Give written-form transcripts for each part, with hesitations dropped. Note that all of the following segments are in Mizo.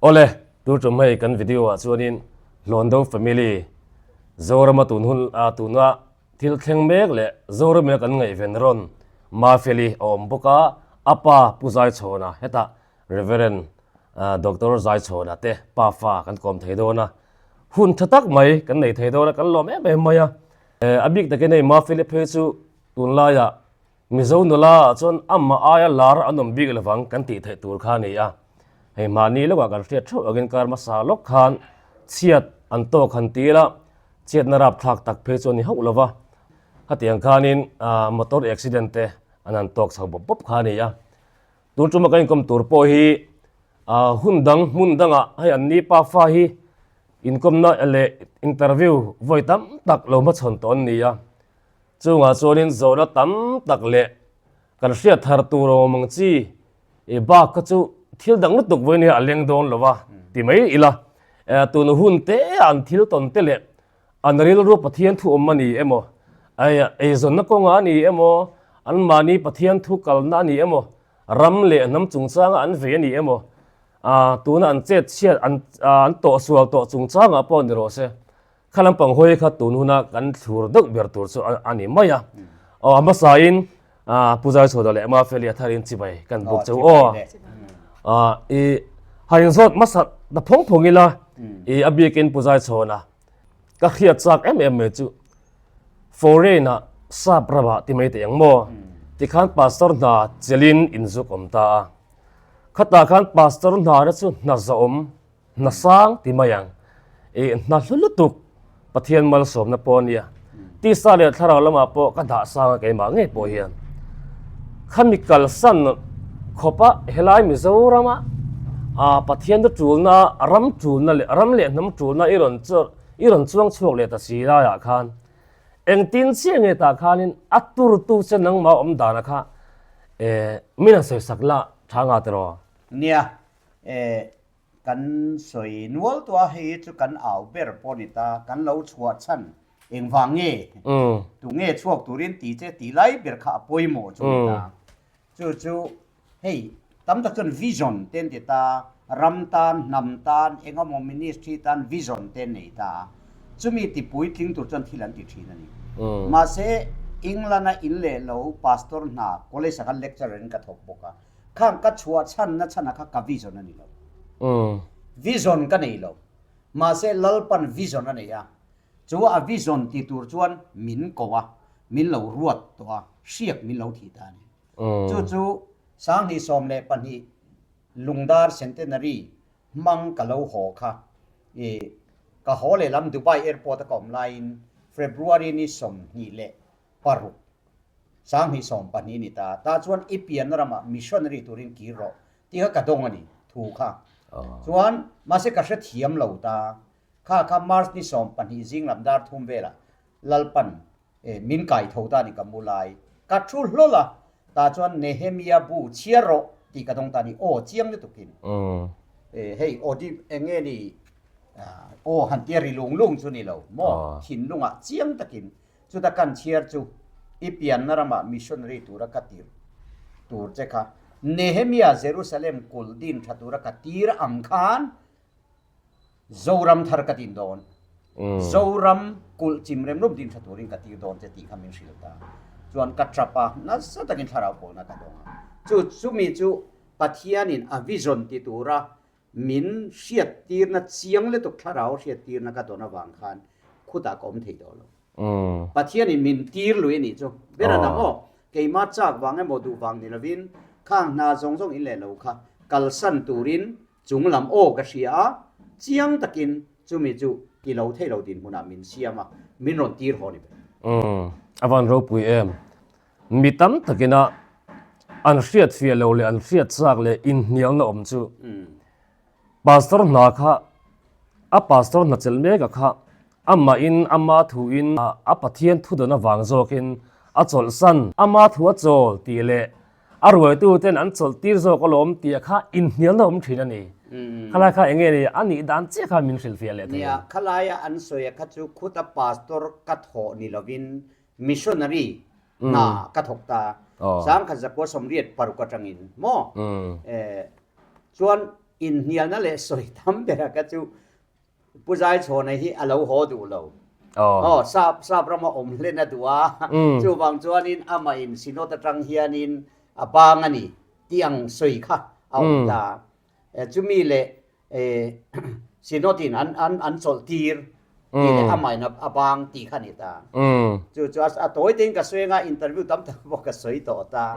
Awle, tur tum hei kan video ah chuanin Hlawndo family Zorama tun hun ah tuna thil thleng mek leh Zoramina kan ngaihven rawn Mafeli a awm bawk a, a pa Pu Zaichhawna hetah Reverend Doctor Zaichhawna te pa fa kan kawm thei dawn a, hun tha tak mai kan nei thei dawn a, kan lawm em em mai a. A bik takin hei Mafeli phei chu tunlaiah Mizo nula ah chuan amah aia lar an awm bik lovang kan tih theih tur kha a ni a. Hei mahni lawkah kan hriat theuh angin kar hmasa lawk khan chhiat an tawk han ti ila, chhiatna rapthlak tak phei chu a ni hauh lova. Khatiang khanin motor accident te an han tawk chho bawp bawp kha a ni a. Tun tuma kan inkawm tur pawh hi hun dang hmun dangah hei an ni pa fa hi inkawmna leh interview vawi tam tak lo hmachhawn tawh an ni a. Chungah chuanin zawhna tam tak leh kan hriat thar tur awm ang chi i bak kha chu thil dang lutuk vawiin hi a leng dawn lo va ti mai ila. Tun hun te ah an thil tawn te leh an rilru Pathian thu awm a ni emaw, eizawnna kawngah a ni emaw, anmahni Pathian thu kalna a ni emaw, ram leh hnam chungchanga an vei a ni emaw, tuna an chet chhiat an tawhsual tawh chungchangah pawh ni rawh se. Kha lampang hawi kha tun huna kan thlur deuh ber tur chu a ni mai a. Aw a hmasain Pu Zaichhawna leh Mafeli a tharin chibai kan buk cheu aw. I han inzawt hmasa ta phawng phawng ila i a bikin Pu Zaichhawna ka hriat chak em em mai chu foreign ah sap ramah ti mai teh ang maw tikhan pastor hna chelin inzuk awm ta a. Khatah khan pastor hna na chu hna zawhawm Hna sang ti mai ang. I hna hlu lutuk Pathian malsawmna pawh a nia. Tisa leh thlarau lamah pawh ka dah sang a keimah ngei pawh hian. Khami kalsan khawpa helai Mizorama a Pathian chu tulna ram tulna leh ram leh hnam tulna i rawn i rawn chuang chhuak leh ta si laiah khan engtin chiah nge tah khanin a turtu che nangmah awm dana kha min han sawisak la tha nga tiraw? Nia, E, kan sawi nual tawh a, hei chu kan au ber pawh a ni ta, kan lo chhuah chhan engvang nge, tu nge chhuak turin ti che tih lai ber kha a pawimawh chu a ni ta. Chu chu hei tam tak chuan vision te an ti ta, ram tan, hnam tan, engemaw ministry tan vision te an nei ta a, chumi ti puitling tur chuan thil an ti thin a ni. Mahse, England-a in leh lo pastor hna college-ah khan lecturer in ka thawk bawk a, Khang ka chhuah chhanna chhanah kha ka vision a ni lo. Vision ka nei lo. Mahse Lalpan vision a nei a. Chu a vision ti tur chuan min ko a, min lo ruat tawh a, hriak min lo thih ta a ni. Chu chu 2012 Lungdar Centenary hmang ka lo haw kha i ka haw lehlam Dubai Airport a ka awm laiin February ni 26 2012 ni ta. Tah chuan i pianna ramah missionary turin kir rawh tih kha ka dawng a ni, thu kha. Chuan mahse ka hrethiam lo ta. Kha kha March ni 12 zing lam dar thum velah Lalpan min kai tho ta a ni ka mu lai. Ka thu hlawl a, tah chuan Nehemia bu chhiar rawh tih ka dawng ta a ni. Aw chiang lutukin. Hei aw eng nge ni aw han tia ri lung lung chu ni lo maw thinlungah chiang takin Chuta kan chhiar chu i pianna ramah missionary tura ka tir tur che kha Nehemia Jerusalem kulh din tha tura ka tir ang khan Zoram thar ka din dawn. Zoram kulh chim rem rum din tha turin ka tir dawn che tih kha min hrilh ta. Chuan ka trap a, nasa takin thlarau pawlna ka dawng a. Chu chumi chu Pathianin a vision ti tura Min hriattirna chiang lutuk thlarau hriattirna ka dawn avang khan khutah ka awm thei tawh lo. Pathianin min tir lui a nih chu. Ber a dang aw, keimah chak vang emaw duh vang ni lovin khang hna zawng zawng in leh lo kha kalsan turin chung lam aw ka hria a, chiang takin chumi chu ti lo thei lo dinhmunah min siam a, min rawn tir haw ni ber. A van ropui em. Mi tam takina an hriat fiah lo leh an hriat chak leh inhnialna awm chu pastor hna kha a pastor hna chelh mek a kha amahin ama thuin a Pathian thu dawn avang zawkin a chawlhsan ama thu a chawl tih leh a ruaitu ten an chawlh tir zawk alawm tih a kha inhnialna awm thin a ni. Khalai kha enge ni a nih dan chiah kha min hrilhfiah leh thei. Nia, khalaia an sawi a kha chu khuta pastor ka thawh ni lovin Missionary hna ka thawk ta. 1986 atangin maw? Chuan. Inhnialna leh sawi tam bera kha chu Pu Zaichhawna hi a lo haw duh lo. Aw, sap sap rama awm hlen a duh a, chuvang chuanin amah in Synod atang hianin a bang a ni tih ang sawi kha a awm ta. Chumi leh Synod in an an an chawlh tir tih leh amah in a bang tih kha a ni ta. Chu chu a tawi tein ka sawi anga interview tam tak pawh ka sawi tawh ta.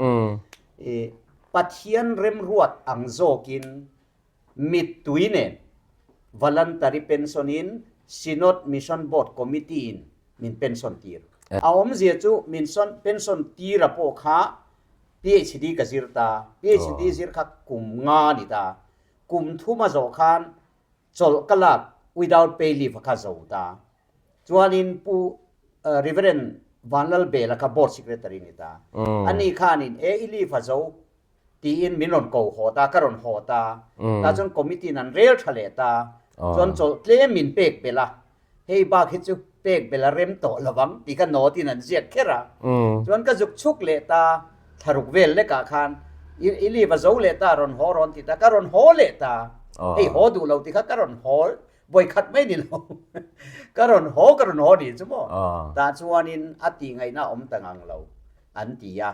Pathian remruat ang zawkin mittui nen Voluntary Pension in Synod Mission Board Committee in min pension tir. A awmzia chu min pension tira pawh kha PhD ka zir ta, PhD zir kha kum nga ni ta, kum thum a zawh khan chawlh ka lak without pay leave a kha zo ta. Chuanin Pu Reverend Vanlalbela kha Board Secretary ni ta. Ani khanin e i leave a zo tiin min rawn ko haw ta, ka rawn haw ta. Tah chuan committee in an rel tha leh ta. Chuan chawlh tlem min pek belh a, hei bak hi chu pek belh a rem tawh lo vang tih kha note in an ziak kher a. Chuan ka zuk chhuk leh ta, thlaruk vel lekah khan i leave a zo leh ta, rawn haw rawn ti ta, ka rawn haw leh ta. Hei haw duh lo ti kha ka rawn haw vawikhat mai ni lo. Ka rawn haw ka rawn haw nih chu maw. Tah chuanin a tih ngaihna awm ta ngang lo an ti a.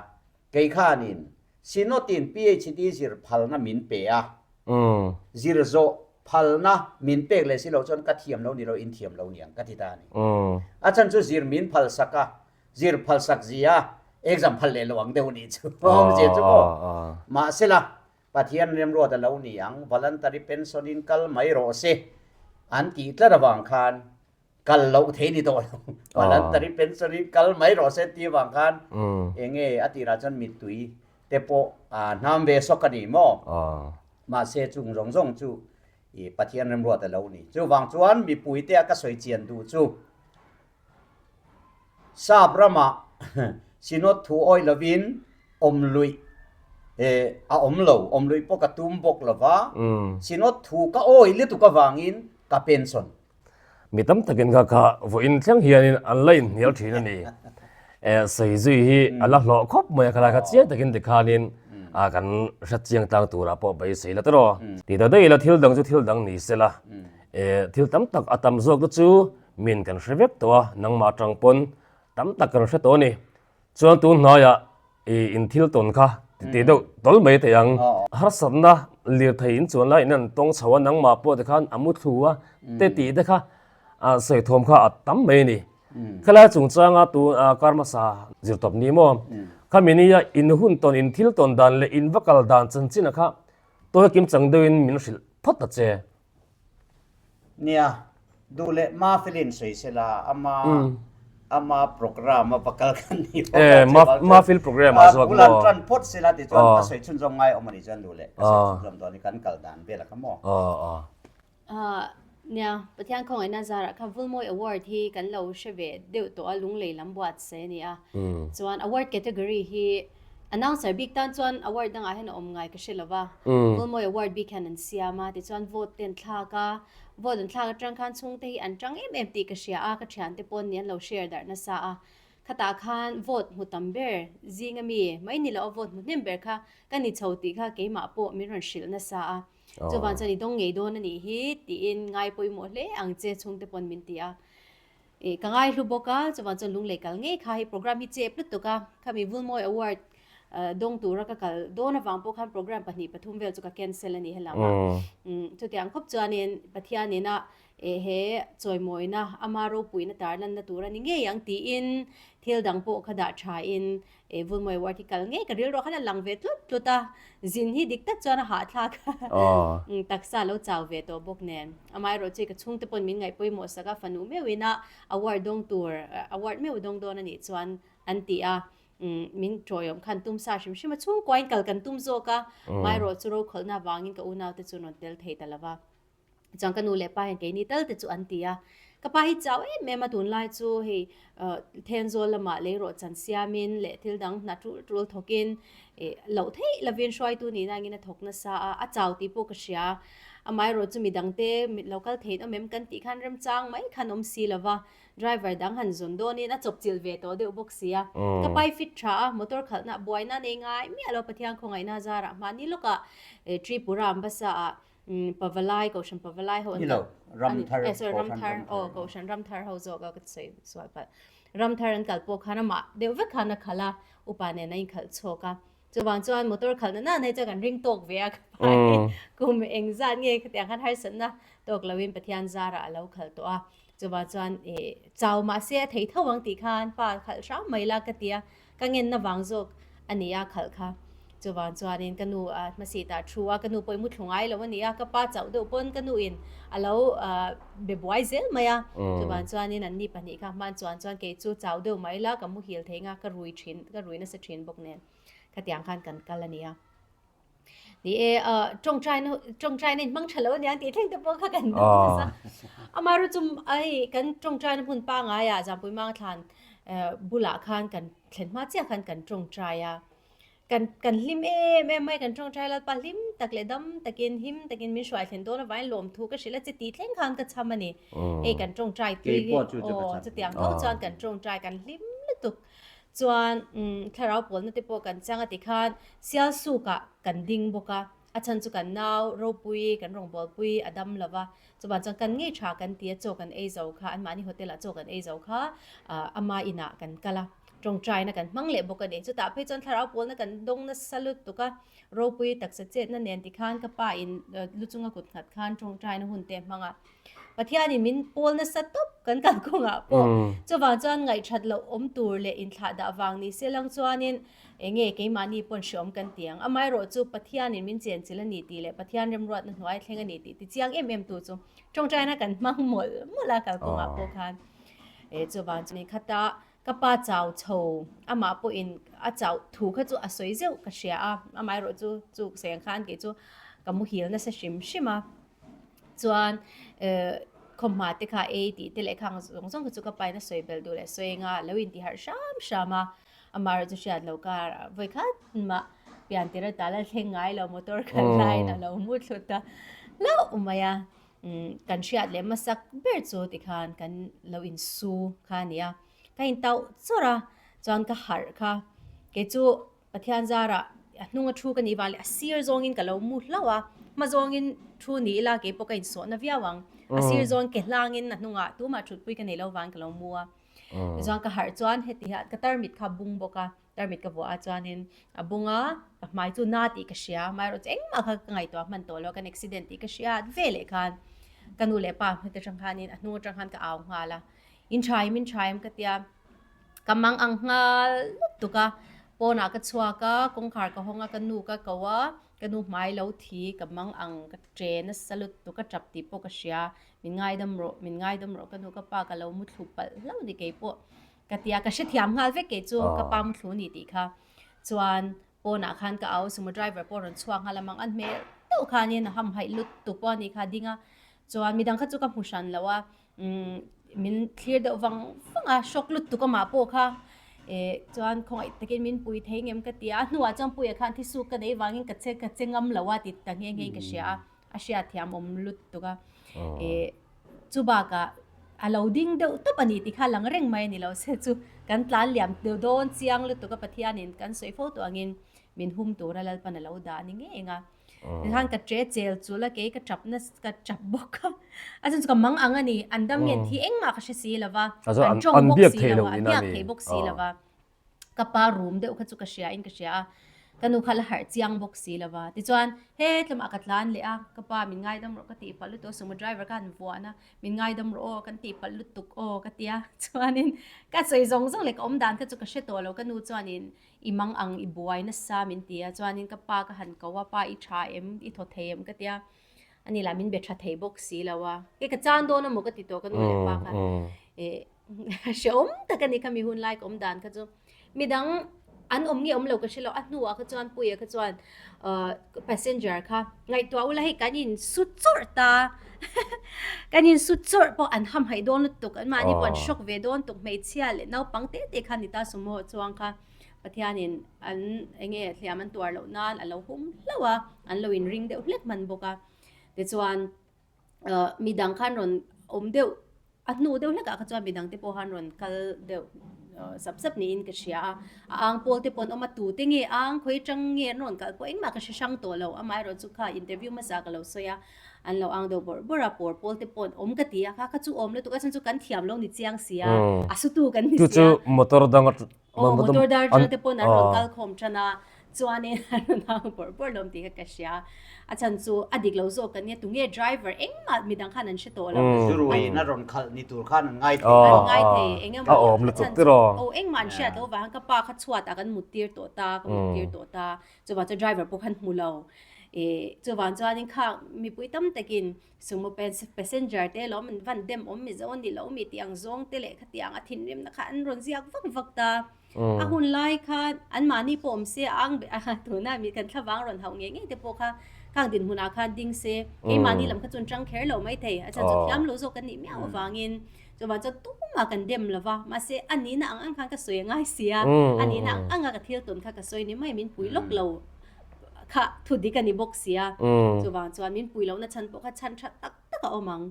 Kei khanin Synod-in PhD zir phalna min pe a, zir zawh phalna min pek leh si lo chuan ka thiam lo ni lo, in thiam lo niang ka ti ta a ni. A chhan chu zir min phalsak a, zir phalsak zia exam phal leh lo ang deuh nih chu awmzia chu maw. Mahsela, Pathian remruat a lo ni ang, voluntary pension-in kal mai rawh se an tih tlat avang khan kal loh thei ni tawh lo. Voluntary pension in kal mai rawh se tih avang khan eng nge a tirah chuan mittui te pawh a hnam ve sawk a ni maw? Mahse chung zawng zawng chu i Pathian remruat a lo ni. Chuvang chuan mipui te a ka sawi chian duh chu Sap ramah Synod thu awih lovin awm luih a awm lo, awm luih pawh ka tum bawk lova, Synod thu ka awih lutuk avangin ka pension. Mi tam takin kha kha vawiin thleng hianin an la inhnial thin a ni. Eh, sawi zui hi a la hlawh khawp mai a, khalai kha chiang takin tikhanin a kan hre chiang tlang turah pawh beisei la tawh. Ti ta daih ila thil dang chu thil dang ni sela, eh, thil tam tak a tam zawk te chu min kan hre vek tawh a, nangmah atang pawn tam tak kan hre tawh a ni. Chuan tun hnaiah I in thil tawn kha ti deuh tawl mai thei ang. Harsatna lirthei in chuan lai in an tawng chho a, nangmah pawh tikhan a mu thlu a te tih te kha sawi thawm kha a tam mai a ni. Khelai chungchanga tu kar hmasa zir tawp ni maw? Khami nia in hun tawn in thil tawn dan leh in va kal dan chanchin a kha tawi kim chang deuhin min hrilh phawt ta che. Nia, duh leh Mafilin sawi sela ama ama program a va kal kan ni bawk a, chuvang chuan Mafil program ah zawk maw? Bulan tan phawt sela ti chuan ka sawi chhunzawm ngai awm a nih chuan duh leh ka sawi chhunzawm dawn i kan kal dan vel a kha maw? Nia, Pathian khawngaihna zarah kha Vulmawi Award hi kan lo hre ve deuh tawh a, Lunglei lam buatsaih a ni a. Chuan award category hi Announcer bik tan chuan award dangah hian a awm ngai ka hre lo va, Vulmawi award bik hian an siam a, tichuan vote te an thlak a, vote an thlak atang khan chhungte hi an tang em em tih ka hria a, ka thiante pawn nih an lo share darh nasa a, khatah khan vote hmu tam ber zinga mi mai ni loh a vote hmu hnem ber kha ka ni chho tih kha keimah pawh min rawn hrilh nasa a, chuvang chuan i dawng ngei dawn a nih hi tiin ngai pawimawh hle ang che chhungte pawn min ti a. Ih ka ngaihlu bawk a, chuvang chuan lunglei kal ngei kha hei program hi chep lutuk a, khami Vulmawi Award dawng tura ka kal dawn avang pawh khan program pahnih pathum vel chu ka cancel a ni helamah. Chutiang khawp chuanin Pathianin a he chawimawina ama ropuina tarlanna tur a ni ngei ang tiin thil dang pawh kha dah thain E Vulmawi Award hi kal ngei ka rilruah khan a lang ve tlut tlut a, zin hi dik tak chuan a hahthlak a, taksa lo chau ve tawh bawk nen. Amaherawh chu ka chhungte pawn min ngaih pawimawh sak a, fanu meuhin a award dawng tur, award meuh dawng dawn a nih chuan an ti a, min tawiawm khan tum sa hrim hrim a, chhungkuain kal kan tum zawk a, amaherawh chu rokhawlhna avangin ka unaute chu rawn tel thei ta lo va. Chuan ka nu leh pa hian keini tal te chu an ti a, ka pa hi chau em em a tunlai chu hei Thenzawl lamah leirawh chan siamin leh thil dang hna tul tul thawkin ih loh theih lovin hruaitu nihna angin a thawk nasa a, a chau tih pawh ka hria. Amaherawh chu midangte lo kal theiin awm em kan tih khan remchang mai khan awm si lova, driver dang han zawn dawnin a chawpchilh ve tawh deuh bawk si a. Ka pai fit tha a, motor khalhna buaina nei ngai miah lo Pathian khawngaihna zarah hmahni lawkah Tripura Ambassa ah. Pavalai, Kohhran Pavalai ho an Ni lo, Ramthar, eh sorry, Kohhran Ramthar, Ramthar. aw Kohhran Ramthar ho zawk a ka sawi sual palh. Ramthar an kal pawh khan amah deuh vek khan a khalh a, upa nen a inkhalh chhuak a. Chuvang chuan motor khalhna nana hi chuan kan ring tawk ve a ka pa hi kum engzat nge khatiang khan harsatna tawk loin Pathian zarah a lo khalh tawh a. Chuvang chuan ih chau mahse a thei tho ang tih khan pa khalh hram mai la ka ti a, ka ngenna vang zawk a ni a khalh kha. Chuvang chuanin ka nu a hmasi tah thu a, ka nu pawh i mu thlu ngai lo a ni a, ka pa chauh deuh pawn ka nu in a lo be buai zel mai a. Chuvang chuanin anni pahnih kha hman chuan chuan kei chu chau deuh mai la ka muhil thei nga ka rui thin ka rui nasa thin bawk nen khatiang khan kan kal a ni a. Ni e, tawngtaina tawngtaina in hmang tha lo aniang tih thleng te pawh kha kan dawng nasa. Amaherawh chu hei kan tawngtaina hmun pangaiah Zampui Mangthlan bulah khan kan thlen hma chiah khan kan tawngtai a. Kan kan hlim em em mai kan tawngtai Lalpa hlim tak leh dam takin him takin min hruai thlen dawn avangin lawmthu ka hrilh a che tih thleng khan ka cham a ni. Hei kan tawngtai tui aw chutiang tho chuan kan tawngtai kan hlim lutuk. Chuan thlarau pawlna te pawh kan chang a tikhan Sialsukah kan ding bawk a, a chhan chu kan nau ropui kan rawngbawlpui a dam lo va, chuvang chuan kan ngei tha kan ti a, chaw kan ei zo kha anmahni hotel ah chaw kan ei zo kha ama inah kan kal a, tawngtaina kan hmang leh bawk a ni. Chutah phei chuan thlarau pawlna kan dawng nasa lutuk a, ropui taksa chetna nen tikhan ka pa in lu chunga kut nghat khan tawngtaina hun te a hmang a. Pathianin min pawl nasa tawp kan kalkawngah pawh. Chuvang chuan ngaihthat loh awm tur leh inthlah dah vang ni se lang chuanin eng nge keimahni pawn hreawm kan ti ang. Amaherawh chu Pathianin min chenchilh a ni tih leh Pathian remruatna hnuai thleng a ni tih tichiang em em tu chu tawngtaina kan hmang mawlh mawlh a kalkawngah pawh khan. Chuvang chuan khata ka pa chau chho amah pawhin a chauh thu kha chu a sawi zeuh ka hria a. Amaherawh chu chu seng khan kei chu ka muhil nasa hrim hrim a. Chuan khawmhma te kha ei tih te leh khang zawng zawng kha chu ka pain a sawi belh duh leh sawi anga lo inti harh hram hram a, amaherawh chu hriat loh kar vawi khat mah pian tir ata la thleng ngai lo motor khalh laiin a lo mu thlut a hlauh mai a, kan hriat leh hmasak ber chu tikhan kan lo insu kha a ni a, ka intauh chawrh a chuan ka harh kha kei chu. Pathian zarah a hnunga thu ka nih vang leh a sir zawngin ka lo mu hlauh a, hma zawngin thu ni ila kei pawh ka insawhna viau ang. A sir zawng ke hlangin a hnungah tumah thutpui ka nei lo vang ka lo mu a. Tichuan ka harh chuan heti hian ka tarmit kha a bung bawk a, tarmit ka vuah a chuanin a bung a, ka hmai chu na tih ka hria, amaherawh chu engmah kha ka ngaihtuah hman tawh lo, kan accident tih ka hria veleh khan ka nu leh pa hmete atang khanin a hnung atang khan ka au nghal a, in tha em in tha em ka tia. Ka mang ang nghal lutuk a, pawnah ka chhuak a, kawngkhar ka hawng a, ka nu ka ko a, ka nu hmai lo thi, ka mang ang, ka che nasa lutuk, ka tap tih pawh ka hria, min ngaidam rawh, min ngaidam rawh ka nu ka pa ka lo muthlu palh hlauh ni kei pawh ka ti a, ka hrethiam nghal vek kei chu ka pa muthlu ni tih kha chuan pawnah khan ka au sumo driver pawh a rawn chhuak nghal a, mang an hmel deuh khanin a hamhaih lutuk pawh a nih kha a ding a, chuan midang kha chu ka hmu hran lo a. Umm min thlir deuh vang vang a shock lutuk amah pawh kha eh chuan khawngaih takin min pui thei ngem ka ti a a hnuah chuan puia khan thisuk ka nei vangin ka che ka che ngam lo a ti ta nghe nghe in ka hria a a hriat thiam awm lutuk a eh chu bakah a lo ding deuh tawp a ni tih kha lang reng mai a ni lo se chu kan tlan liam deuh dawn chiang lutuk a Pathianin kan sawi fo tawh angin min hum tura Lalpan a lo dah a ni ngei ang a. Tikhan ka tre chel chul a kei ka tap na ka tap bawk a a chhan chu ka mang ang a ni an dam ngen thi engmah ka hre si lo va an tawng bawk si lo va an biak thei bawk si lo va ka pa room deuh kha chu ka hria in ka hria a ka nu kha la harh chiang bawk si lo va tichuan he tlawmah ka tlan leh a ka pa min ngaidam rawh ka tih palh lutuk a sumo driver khan vuah na min ngaidam rawh aw kan tih palh lutuk aw ka tia chuanin ka sawi zawng zawng leh ka awm dan kha chu ka hre tawh lo ka nu chuanin I mang ang i buai nasa min ti a, chuanin ka pa ka han ko a, pa i tha em, i thaw thei em ka ti a, ani lah min be tha thei bawk si lo a, kei ka chan dawn amaw ka ti tawh ka nu leh pa kha eh hrehawm tak a ni kha mi hun lai ka awm dan kha chu midang an awm nge awm lo ka hre lo, a hnuah kha chuan Puia kha chuan ahh passenger kha ngaihtuah ula hei kan in su chawrh ta kan in su chawrh pawh an hamhaih dawn lutuk an mahni pawh an shock ve dawn tuk hmeichhia leh naupang te te kha ni ta sumo chuang kha Pathianin an enge hliam an tuar loh nan a lo hum hlauh a an lo in ring deuh hlek hman bawk a tichuan ahh midang khan rawn awm deuh a hnu deuh hlekah kha chuan midang te pawh khan rawn kal deuh. sap sap niin ka hria a. A ang pawl te pawh an awm a, tute nge ang, khawi atang nge an rawn kal pawh engmah ka hre hrang tawh lo. Amaherawhchu kha interview hmasa ka lo sawi a, an lo ang deuh bawrh bawrh a, pawr pawl te pawh an awm ka ti a, kha kha chu awm lutuk a chhan chu kan thiam lo ni chiang si a, a sutu kan ni si a. Chu chu motor dang atang Aw, motor dar atang te pawn an rawn kal khawm tan a, chuanin an rawn ang bawrh bawrh lawm tih kha ka hria. A chhan chu a dik lo zawk kan nia, tunge driver engmah midang khan an hre tawh lo. Zuruiin a rawn khalh ni tur khan an ngai thei. An ngai thei, eng emaw a chhan chu aw engmah an hriat loh avang ka pa kha chhuatah kan mut tir tawh ta, ka mut tir tawh ta, chuvang chuan driver pawh khan hmu lo. Ih chuvang chuanin khang mipui tam takin Sumo passenger te lawm an van dem awm mizo ni lo mi tih ang zawng te leh khatiang a thinrimna kha an rawn ziak vak vak ta. A hun lai khan anmahni pawh awm se a ang tuna mi kan thlavang rawn hauh ngei ngei te pawh kha khang dinhmunah khan ding se keimahni lam kha chu an tang kher lo mai thei. A chhan chu thiam lo zawk kan nih miau avangin chuvang chuan tumah kan dem lo va mahse a nihna ang ang khan ka sawi a ngai sia a nihna ang anga ka thil tawn kha ka sawi ni mai min pui lawk lo. kha thu dik a ni bawk sia chuvang chuan min pui lohna chhan pawh kha chhan tha tak tak a awm ang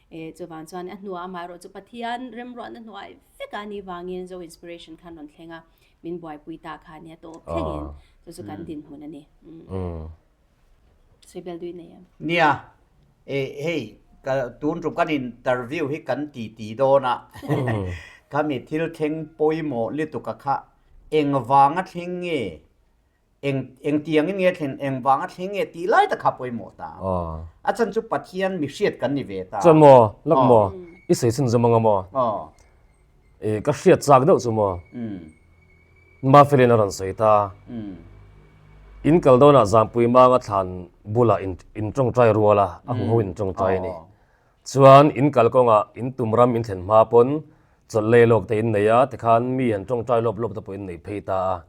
e chuvang chuan a hnuah amaherawh chu Pathian remruahna hnuai vek a nih vangin Zo Inspiration khan rawn thleng a min buaipui ta kha nia tawp thlengin chu chu kan dinhmun a ni Sawi bel dui nei em? Nia e hei ka tun tum kan interview hi kan ti ti dawn a khami thil thleng pawimawh lutuk a kha engvanga thleng nge Eng engtiangin nge thlen, eng vanga thleng nge tih lai tak kha pawimawh ta. A chhan chu Pathian mi hriat kan ni ve ta. Chuan maw, lak maw, i sawi chhun zawm anga maw? I ka hriat chak deuh chu maw? Mafelin a rawn sawi ta. In kal dawnah Zampui Manga thlan bulah in in tawngtai rual a, a huho in tawngtai a ni. Chuan in kal kawngah in tum ram in thlen hma pawn chawlh lei lawk te in nei a, tikhan mi an tawngtai lawp lawp te pawh in nei phei ta a.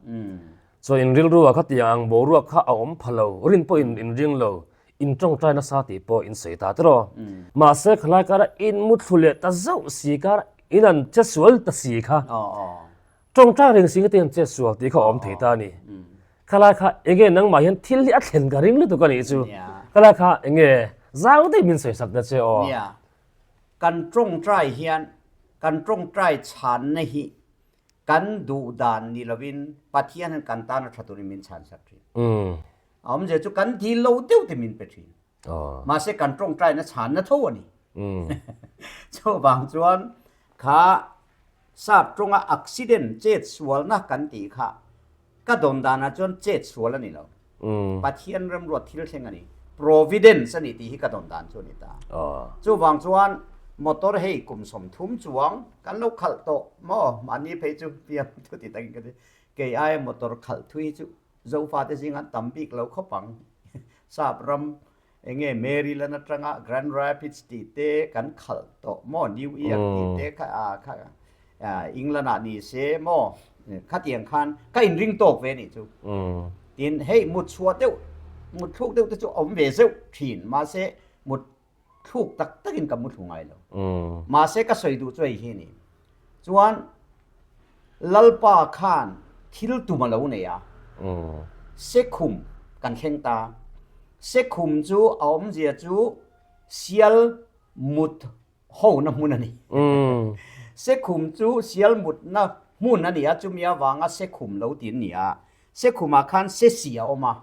Chuan in rilru ah khatiang ang boruak kha a awm pha lo, rin pawh in in ring lo, in tawngtai nasa tih pawh in sawi ta tiraw. Mahse khalai kara in muthlu leh ta zauh si kar in an che sual ta si kha. Tawngtai reng si ngate an che sual tih kha a awm thei ta a ni. Khalai kha enge nangmah hian thil hi a thlen ka ring lutuk a nih chu. Khalai kha enge zau daih min sawi sak ta che aw. Nia, kan tawngtai hian kan tawngtai chhanna hi Kan duh dan ni lovin Pathian hian kan tan a tha turin min chhan sak thin. A awmzia chu kan dil lo deuh te min pe thin. Mahse kan tawngtaina chhanna tho a ni. Chuvang chuan kha sap tawnga accident chet sualna kan tih kha Ka dawn danah chuan chet sual a ni lo. Pathian remruat thil thleng a ni. Providence a ni tih hi ka dawn dan chu a ni ta. Chuvang chuan motor hei kum 30 chuang kan lo khalh tawh maw? Mahni phei chu fiam thu ti takin ka ti. Kei aia motor khalh thui hi chu Zofate zinga an tam bik lo khawp ang. Sap ram Enge Maryland atanga Grand Rapids tih te kan khalh tawh maw, New York tih te kha kha England ah ni se maw, khatiang khan ka inring tawk ve nih chu. Tin hei mut chhuah deuh, mut thluk deuh te chu awm ve zeuh thin, mahse mut thluk tak takin ka mu thlu ngai lo. Mahse ka sawi duh chu hei hi a ni. Chuan Lalpa khan thil tum a lo nei a, Sekhum kan thleng ta. Sekhum chu a awmzia chu sial mut hona hmun a ni. Sekhum chu sial mutna hmun a ni a, chumi avanga Sekhum lo ti an ni a. Sekhumah khan Sesi a awm a,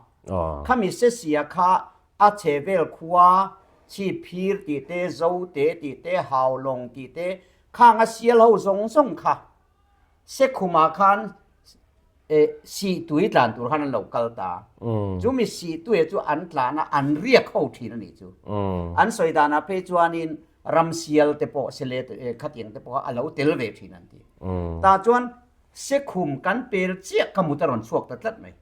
khami Sesia kha A chhe vel khua, Chhipphir tih te, Zote tih te, Haulawng tih te, khang a sial ho zawng zawng kha Sekhumah khan Sihtui tlan tur khan an lo kal ta. Chumi Sihtuia chu an tlan a, an riak ho thin a nih chu. An sawi danah phei chuanin Ramsial te pawh Sele khatiang te pawh kha a lo tel ve thin an ti. Tah chuan Sekhum kan pel chiah ka mut a rawn chhuak ta tlat mai.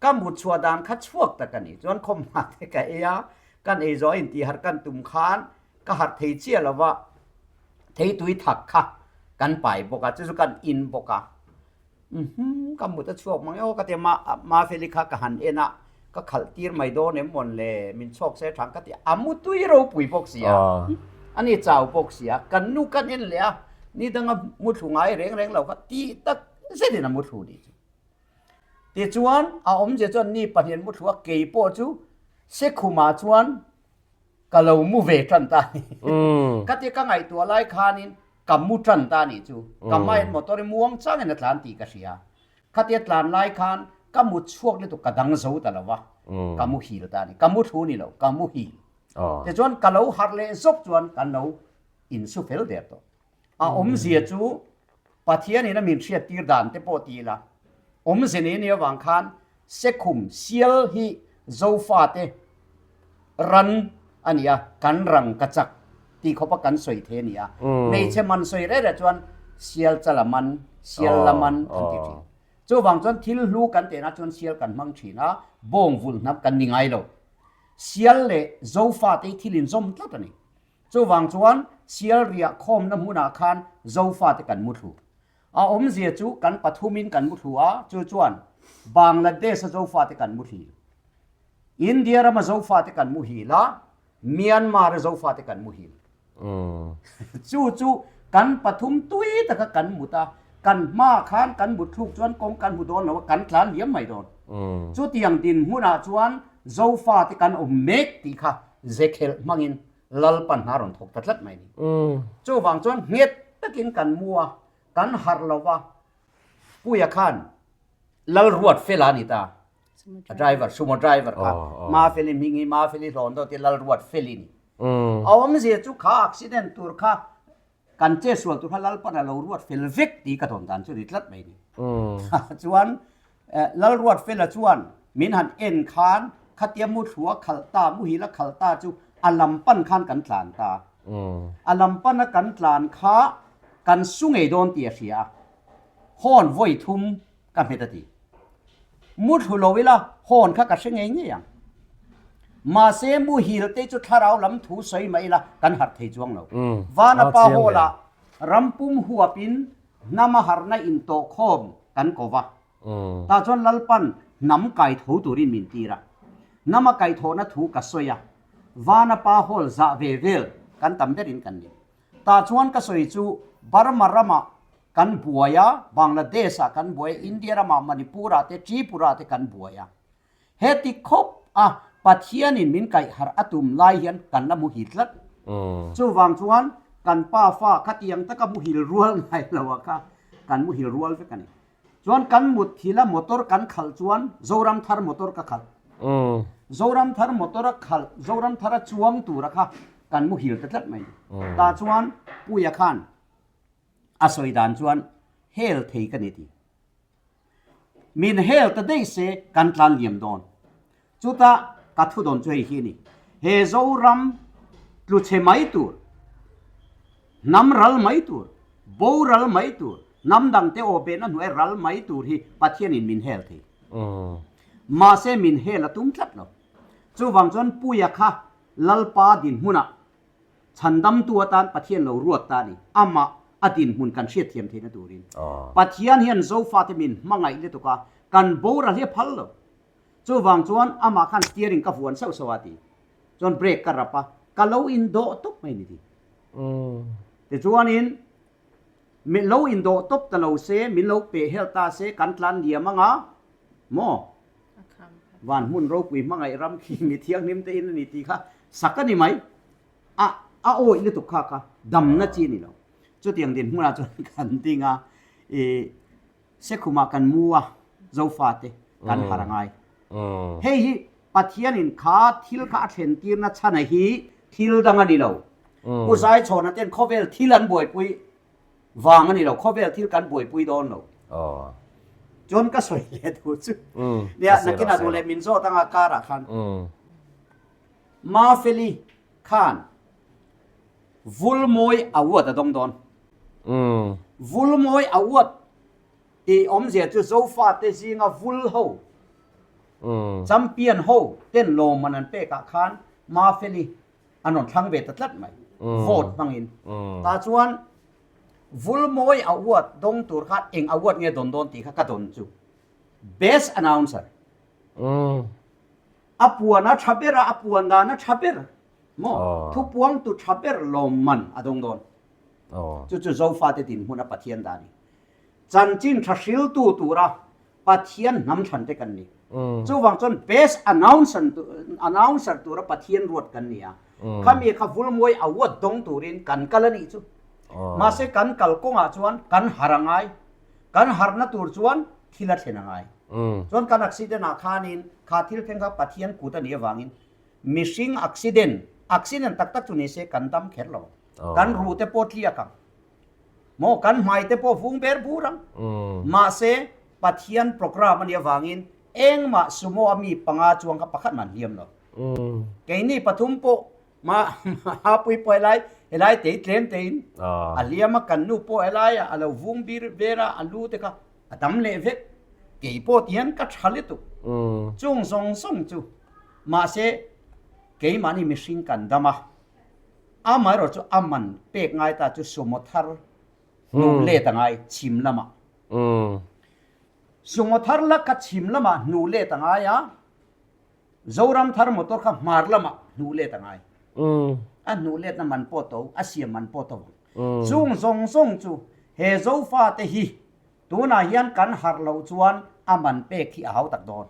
Ka mut chhuah dan kha chhuak tak a ni. Chuan khawmhma te ka ei a, kan ei zawh a intih harh kan tum khan ka harh thei chiah lo va, theitui thak kha kan pai bawk a, chu chu kan in bawk a. Umm ka mut a chhuak mang e aw ka ti a, Mafeli kha ka han en a, ka khalh tir mai dawn em mawn le, min chhawk se thang ka ti a, a mutui ropui bawk si a, a ni chau bawk si a, kan nu kan en leh a, ni danga muthlu ngai reng reng lo kha tih tak zetin a muthlu nih chu. Tichuan, a awmzia chuan ni pahnian mu thlu a, kei pawh chu Sekhumah chuan ka lo mu ve tan ta a ni. Khatia ka ngaihtuah lai khanin. Ka mu tan ta nih chu. Ka hmain motor hi muang changin a tlan tih ka hria. Khatia tlan lai khan ka mut chhuak lutuk ka dang zo ta lo va, ka muhil ta a ni. Ka mu thu ni lo, ka muhil. Tichuan ka lo harh leh zawk chuan kan lo insu fel der tawh. A awmzia chu Pathianin a min hriattir dan te pawh ti ila, awmze nei nia avang khan Sekhum sial hi Zofate ran a ni a, kan rang ka chak tih khawpa kan sawi thei a ni a. Hmeichhe man sawi reh reh chuan sial chala man, sial la man an ti thin. Chuvang chuan thil hlu kan tehna chuan sial kan hmang thin a, bawng vulh hnam kan ni ngai lo. Sial leh Zofate hi thil inzawm tlat a ni. Chuvang chuan sial riah khawmna hmunah khan Zofate kan mu thlu. A awmzia chu kan pathumin kan mu thlu a, chu chuan Bangladesh-a Zofate kan mu hil. India rama Zofate kan mu hil a, Myanmar-a Zofate kan mu hil. Chu chu kan pathum tui taka kan mut a, kan hma khan kan mut thluk chuan kawng kan hmu dawn lo a, kan tlan liam mai dawn. Chutiang dinhmunah chuan Zofate kan awm mek tih kha zekhelh hmangin Lalpan hna rawn thawk ta tlat mai ni. Chuvang chuan nghet takin kan mu a, kan harh lo va, Puia khan Lalruat Fela a ni ta, a driver, sumo driver kha, Mafeli hming hi Mafeli hlawn dawt hi Lalruat Feli ni. A awmzia chu kha accident tur kha Kan che sual tur kha Lalpan a lo ruat fel vek tih ka dawn dan chu ni tlat mai ni. Chuan Lalruat fela chuan min han en khan khatia muthlua khalh ta, muhil a khalh ta chu a lam pan khan kan tlan ta. A lam pana kan tlan kha kan su ngei dawn tih a hria a, hawn vawi thum Ka hmet a ti. Muthlu lo ila hawn kha ka hre ngei ngei ang. Mahse muhil te chu thlarau lam thu sawi mah ila kan harh thei chuang lo. Vanapa Hall ah rampum huapin hnama harhna intawhkhawm kan ko va. Tah chuan Lalpan hnam kai tho turin min tir a. Hnama kaihthawhna thu ka sawi a. Vanapa Hall zah ve vel kan tam berin kan ni. Tah chuan ka sawi chu Burma ramah kan buai a, Bangladesh ah kan buai a, India ramah Manipur ah te Tripura te kan buai a. Heti khawp a Pathianin min kaih harh a tum lai hian kan la muhil tlat. Chuvang chuan kan pa fa khatiang taka muhil rual ngai lo a kha kan muhil rual vek a ni. Chuan kan mut thil a motor kan khalh chuan Zoram Thar motor ka khalh. Zoram Thar motor a khalh, Zoram Thar a chuang tur a kha kan muhil ta tlat mai. Tah chuan Puia khan a sawi dan chuan hel thei ka ni ti. Min hel ta daih se kan tlan liam dawn. Chutah ka thu dawn chu hei hi a ni. He Zoram tlu chhe mai tur, hnam ral mai tur, boral mai tur, hnam dangte aw behna hnuai ral mai tur hi Pathianin min hel thei. Mahse min hel a tum tlat lo. Chuvang chuan Puia kha Lalpa dinhmunah chhandamtu atan Pathian lo ruat ta a ni. Amah a dinhmun kan hriatthiam theihna turin. Pathian hian Zofate min hmangaih lutuk a, kan boral hi a phal lo. Chuvang chuan amah khan steering ka vuan sauh sauh a ti. Chuan brake ka rap a, ka lo indawh tawp mai ni ti. Tichuanin min lo indawh tawp ta lo se, min lo peh helh ta se, kan tlan liam anga maw? Van hmun ropui hmangaih ram khi mi thianghlim te in a ni tih kha sak a ni mai. A a awih lutuk kha kha damna chi a ni lo. Chutiang dinhmunah chuan kan ding a, ih Sekhumah kan mu a, Zofate kan har a ngai. Hei hi Pathianin kha thil kha a thlen tirna chhana hi thil dang a ni lo. Pu Zaichhawna ten khawvel thil an buaipui vang a ni lo, khawvel thil kan buaipui dawn lo. Chuan ka sawi leh tur chu nia nakinah duh leh min zawt anga karah khan Mafeli khan Vulmawi Award a dawng dawn. Vulmawi Award tih awmzia chu Zofate zinga vul ho, champion ho ten lawmman an pekah khan Mafeli an rawn thlang ve ta tlat mai, vote hmangin. Tah chuan Vulmawi Award dawng tur khan eng award nge dawn dawn tih kha ka dawn chu. Best Announcer. A puan a tha ber a, a puan dan a tha ber. Maw? Thupuangtu tha ber lawmman a dawng dawn. Chu chu Zofate dinhmun a Pathian dah a ni. Chanchin tha hriltu tura Pathian hnam thlan te kan ni. Chuvang chuan best announcer announcer tura Pathian ruat kan ni a. Khami kha Vulmawi award dawng turin kan kal a nih chu. Mahse kan kal kawngah chuan kan harh a ngai. Kan harhna tur chuan thil a thlen a ngai. Chuan kan accident ah khanin kha thil thleng kha Pathian kut a nih avangin mihring accident, accident tak tak chu ni se kan dam kher lo ang. Kan ruh te pawh tliak ang. Maw kan hmai te pawh vung ber bur ang. Mahse Pathian program a nih avangin engmah sumo a mi panga chuang kha pakhat mah an hliam lo. Keini pathum pawh ma hapui pawh helai helai tei tlem tein a hliam a kan nu pawh helai a lo vung bir ber a a lu te kha a dam leh vek kei pawh ti hian ka tha lutuk chung zawng zawng chu mahse keimahni mihring kan dam a amaherawh chu a man pek ngai ta chu sumo thar hnuh let a ngai chhim lamah sumo thar la kha chhim lamah hnuh let a ngai a. Zoram thar motor kha hmar lamah hnuh let a ngai. A hnuh letna man pawh to, a siam man pawh to vang. Chung zawng zawng chu he Zofa te hi tunah hian kan harh loh chuan a man pek hi a hau tak dawn.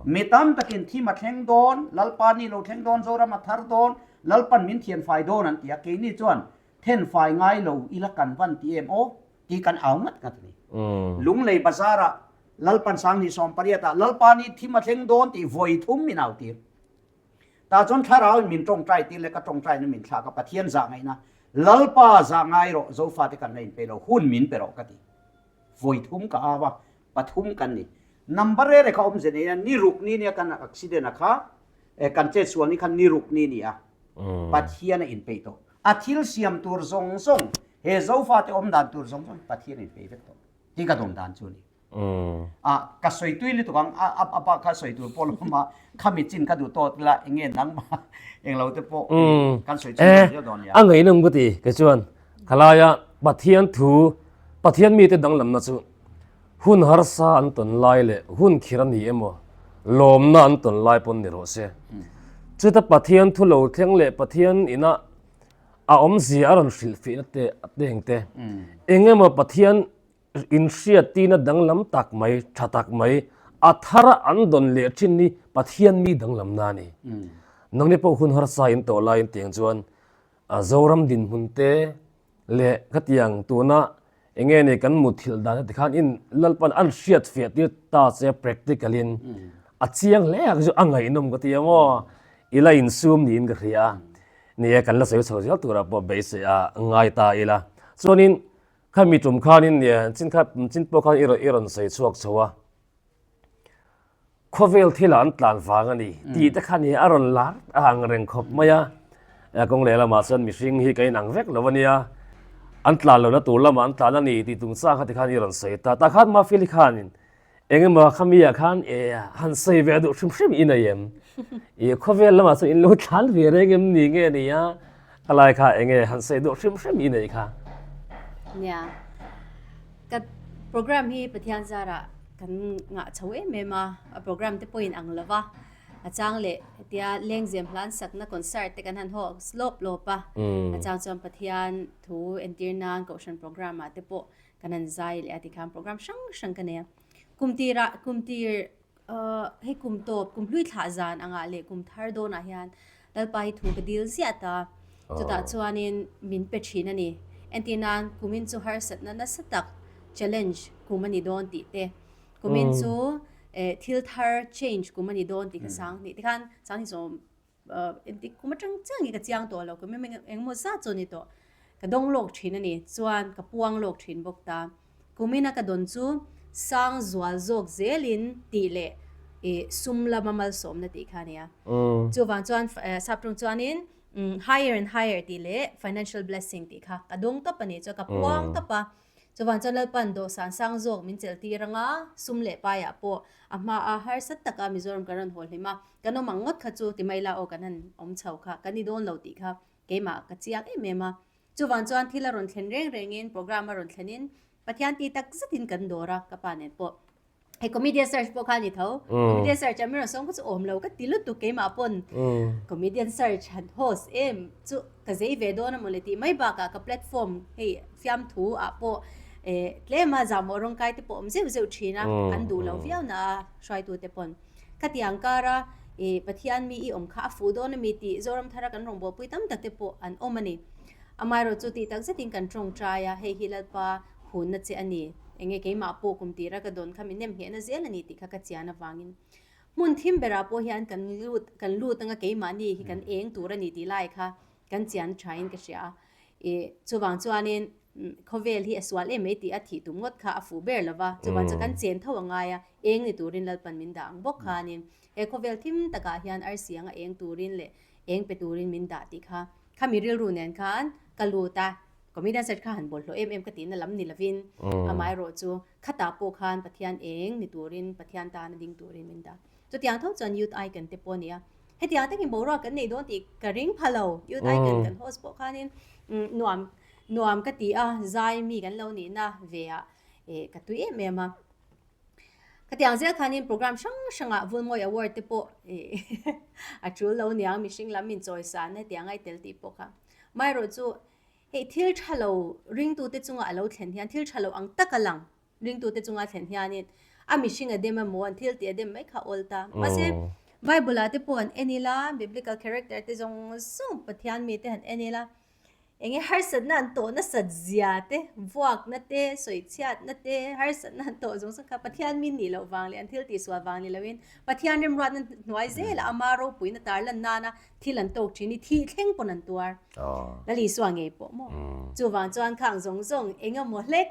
Mi tam takin thim a thleng dawn, Lalpa ni lo thleng dawn, Zoram a thar dawn, Lalpan min thian fai dawn an ti a, keini chuan then fai ngai lo ila kan van ti em aw tih kan au ngat ngat a ni. Lunglei bazar ah Lalpan Sanghnih 18 ah Lalpa nih thim a thleng dawn tih vawi thum min au tir. Tah chuan thlarau in min tawngtai tir leh ka tawngtai na min thlak a Pathian zah ngaihna Lalpa zah ngai rawh Zofate kan la in pe lo hun min pe rawh ka ti. Vawi thum ka au a pathum kan ni. Number rere kha awmze nei a ni ruk ni nia kan accident a kha kan chetsual ni kha ni ruk ni ni a Pathian a in peih tawh. A thil siam tur zawng zawng he Zofate awm dan tur zawng zawng Pathian a in peih vek tawh. Hi ka dawn dan chu a ni. A ka sawi tui lutuk ang a a pa kha sawi tur pawh lo awm a khami chin ka duh tawt ila eng nge nangmah eng lo te pawh kan sawi chhun zel dawn nia. A ngaihnawm ka ti kei chuan khalaia Pathian thu Pathian mite danglamna chu hun harsa an tawn lai leh hun khir a ni emaw lawmna an tawn lai pawn ni rawh se. Chuta Pathian thu lo thleng leh Pathian ina a awmzia a rawn hrilh fihna te a teng te eng emaw Pathian inhriattina danglam tak mai tha tak mai a thara an dawn leh thin hi Pathian mi danglamna a ni. Nangni pawh hun harsa in tawh laiin tiang chuan a Zoram dinhmun te leh khatiang tuna eng nge ni kan muthilh dan te khan in Lalpan an hriat fiah tir ta che practical in a chiang hle a chu a ngaihnawm ka ti ang aw i la insum niin ka hria a. Ni e, kan la sawi chho zel turah pawh beisei a ngai ta ila. Chuanin khami tum khanin ni e, chin kha chin pawh khan i rawn i rawn sawi chhuak chho a. Khawvel thilah an tlan vang a ni tih te kha ni a rawn lar a ang reng khawp mai a. Kawng leh lamah chuan mihring hi ka inang vek lo a nia. An tlan lohna tur lamah an tlan a ni tih chungchang kha tikhan i rawn sawi ta. Tah khan Mafeli khanin Eng emaw khami ah khan e han sawi ve duh hrim hrim i nei em? I khawvel lamah chuan in lo thlan ve reng em ni nge ni a? Ka lai kha eng nge han sawi duh hrim hrim i nei kha? Nia, ka program hi Pathian zarah kan ngah chho em em a, a program te pawhin ang lo va, a chang leh hetia lengzem hlan sakna concert te kan han haw lawp lawp a, a chang chuan Pathian thu entir nan kohhran program ah te pawh Kan han zai leh a tikhan program hrang hrang ka nei a. Kum tirah kum tir uh, hei kum tawp kum hlui thlah zan angah leh kum thar dawnah hian Lalpa hi thu ka dil ziah ta. Chutah chuanin min pe thin a ni. Entir nan kumin chu harsatna nasa tak challenge kum a ni dawn tih te. Kumin chu eh, thil thar change kum a ni dawn tih ka sang ni. Tikhan sang hi zawm Engtik kum atang chiah nge ka chiang tawh lo, kum engemaw zat chu a ni tawh. Ka dawng lawk thin a ni, chuan ka puang lawk thin bawk ta. Kumina ka dawn chu sang zual zawk zelin tih leh ih sum lama malsawmna tih kha a ni a. Chuvang chuan saptawng chuanin higher and higher tih leh financial blessing tih kha ka dawng tawp a ni, chuan ka puang tawp a. Chuvang chuan Lalpan dawhsan sang zawk min chelh tir anga sum leh paiah pawh a hmaa harsa taka Mizoram kan rawn haw hlim a, kan awm ang ngawt kha chu ti mai ila aw kan han awm chho kha kan ni dawn lo tih kha keimah ka chiang em em a. Chuvang chuan thil a rawn thlen reng rengin program a rawn thlenin Pathian ti tak zetin kan dawr a ka pa nen pawh. Hei comedian search pawh kha a ni tho. Comedian search a mi rawn sawm kha chu awm lo ka ti lutuk keimah pawn comedian search han host em chu ka zei ve dawn a mawle tih mai bakah ka platform hei fiamthu ah pawh eh tlema zahmawh rawng kai te pawh awm zeuh zeuh thin a an duh lo viau na a hruaitu te pawn. Khatiang kara eh Pathian mi i awm kha a fuh dawn a mi tih Zoramthara kan rawngbawlpui tam tak te pawh an awm a ni. Amaherawhchu tih tak zetin kan tawngtai a, hei hi Lalpa hunna che a ni. Enge keimah pawh kum tira ka dawn kha min nem nghehna zel a ni tih kha ka chian avangin hmun thim berah pawh hian kan lut kan lut anga keimahni hi kan eng tur a ni tih lai kha kan chian thain ka hria a. Ih chuvang chuanin khawvel hi a sual em mai tih a thih tum ngawt kha a fuh ber lova, chuvang chuan kan chen tho a ngai a, eng ni turin Lalpan min dah ang bawk khanin he khawvel thim takah hian arsi anga eng turin leh eng pe turin min dah tih kha Khami rilru nen khan ka lut a, comedian search kha han bawlhhlawh em em ka tihna lam ni lovin amaherawh chu khatah pawh khan Pathian eng ni turin Pathian tana ding turin min dah. Chutiang tho chuan Youth Icon te pawh a ni a, hetiang takin boruak kan nei dawn tih ka ring pha lo, Youth Icon kan host pawh khanin nuam nuam ka ti a, zai mi kan lo nihna ve ah ka tui em em a. Khatiang zel khanin program hrang hrangah Vulmawi Award te pawh a tul lo niang mihring lam min chawisan hetiang a i tel tih pawh kha. Amaherawh chu hei thil tha lo ringtute chunga a lo thlen hian thil tha lo ang taka lang ringtute chunga a thlen hianin a mihring a dem emaw an thil tih a dem mai kha a awl ta. Mahse Bible ah te pawh an en ila biblical character te zawng zawng Pathian mite han en ila Enge harsatna an tawh nasat zia te, vuakna te, sawichhiatna te, harsatna an tawh zawng zawng kha Pathian min nih loh vang leh an thil tihsual vang ni loin Pathian remruatna hnuai zela ama ropuina tarlan nana thil an tawk thin hi thih thleng pawn an tuar. Lal Isua ngei pawh maw? Chuvang chuan khang zawng zawng eng emaw hlek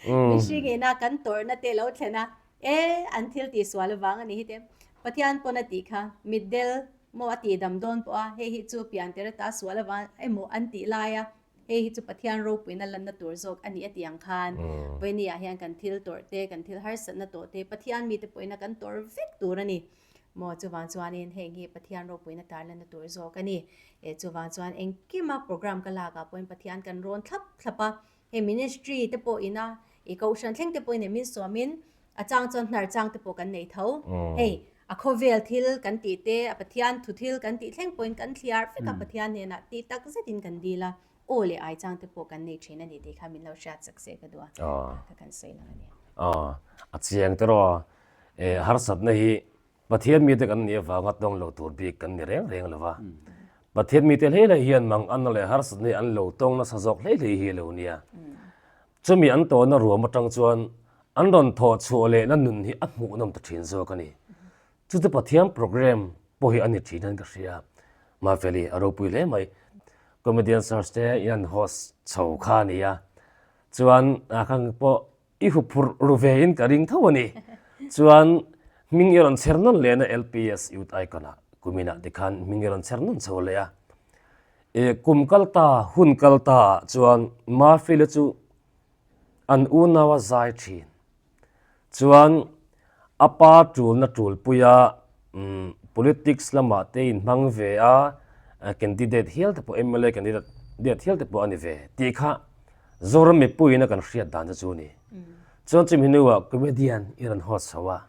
mihring ina kan tawrhna te lo thlen a, e an thil tihsual avang a ni hi te Pathian pawn a tih kha mitdel Maw a tih dam dawn pawh a, hei hi chu piantir ata sual avang emaw an tih lai a, hei hi chu Pathian ropuina lanna tur zawk a ni a tih ang khan Vawinia hian kan thil tawrh te, kan thil harsatna tawh te, Pathian mite pawhina kan tawrh vek tur a ni. Maw chuvang chuanin heng hi Pathian ropuina tar lanna tur zawk a ni. E chuvang chuan engkima program ka lakah pawhin Pathian kan rawn thlap thlap a, Hei ministry te pawh ina i kohhran thleng te pawhin min sawmin a chang chuan hnar chang te pawh kan nei tho. Hei a khawvel thil kan tih te a Pathian thu thil kan tih thleng pawhin kan thliar vek a Pathian hnenah tih tak zetin kan dil a aw leh ai chang te pawh kan nei thin a ni tih kha min lo hriat chak se ka duh a ka kan sawi lang a ni. A chiang te rawh harsatna hi Pathian mite kan nih avanga tawng lo tur bik kan ni reng reng lo va. Pathian mite hlei hlei hian mang anna leh harsatna hi an lo tawng nasa zawk hlei hlei hi a lo nia. Chumi an tawhna ruam atang chuan an rawn thawh chhuah lehna nun hi a hmuhnawm ta thin zawk a ni. Chu chu Pathian program pawh hi a ni thin hian ka hria. Mafeli a ropui hle mai. Comedian search te in an host chho kha a nia. Chuan a khang pawh I huphurh ru ve in ka ring tho a ni. Chuan hming i rawn chher nawn leh na LPS Youth Icon ah kumin ah tikhan hming i rawn chher nawn chho leh a. E kum kal ta, hun kal ta ah chuan Mafile chu an unau a zai thin. Chuan a pa tulna tulpuia politics lamah te inhmang ve a, candidate hial te pawh mla candidate hial te pawh a ni ve tih kha Zoram mipuiin a kan hriat dan te chu a ni. Chuan chumi hnuah comedian i rawn host chho a,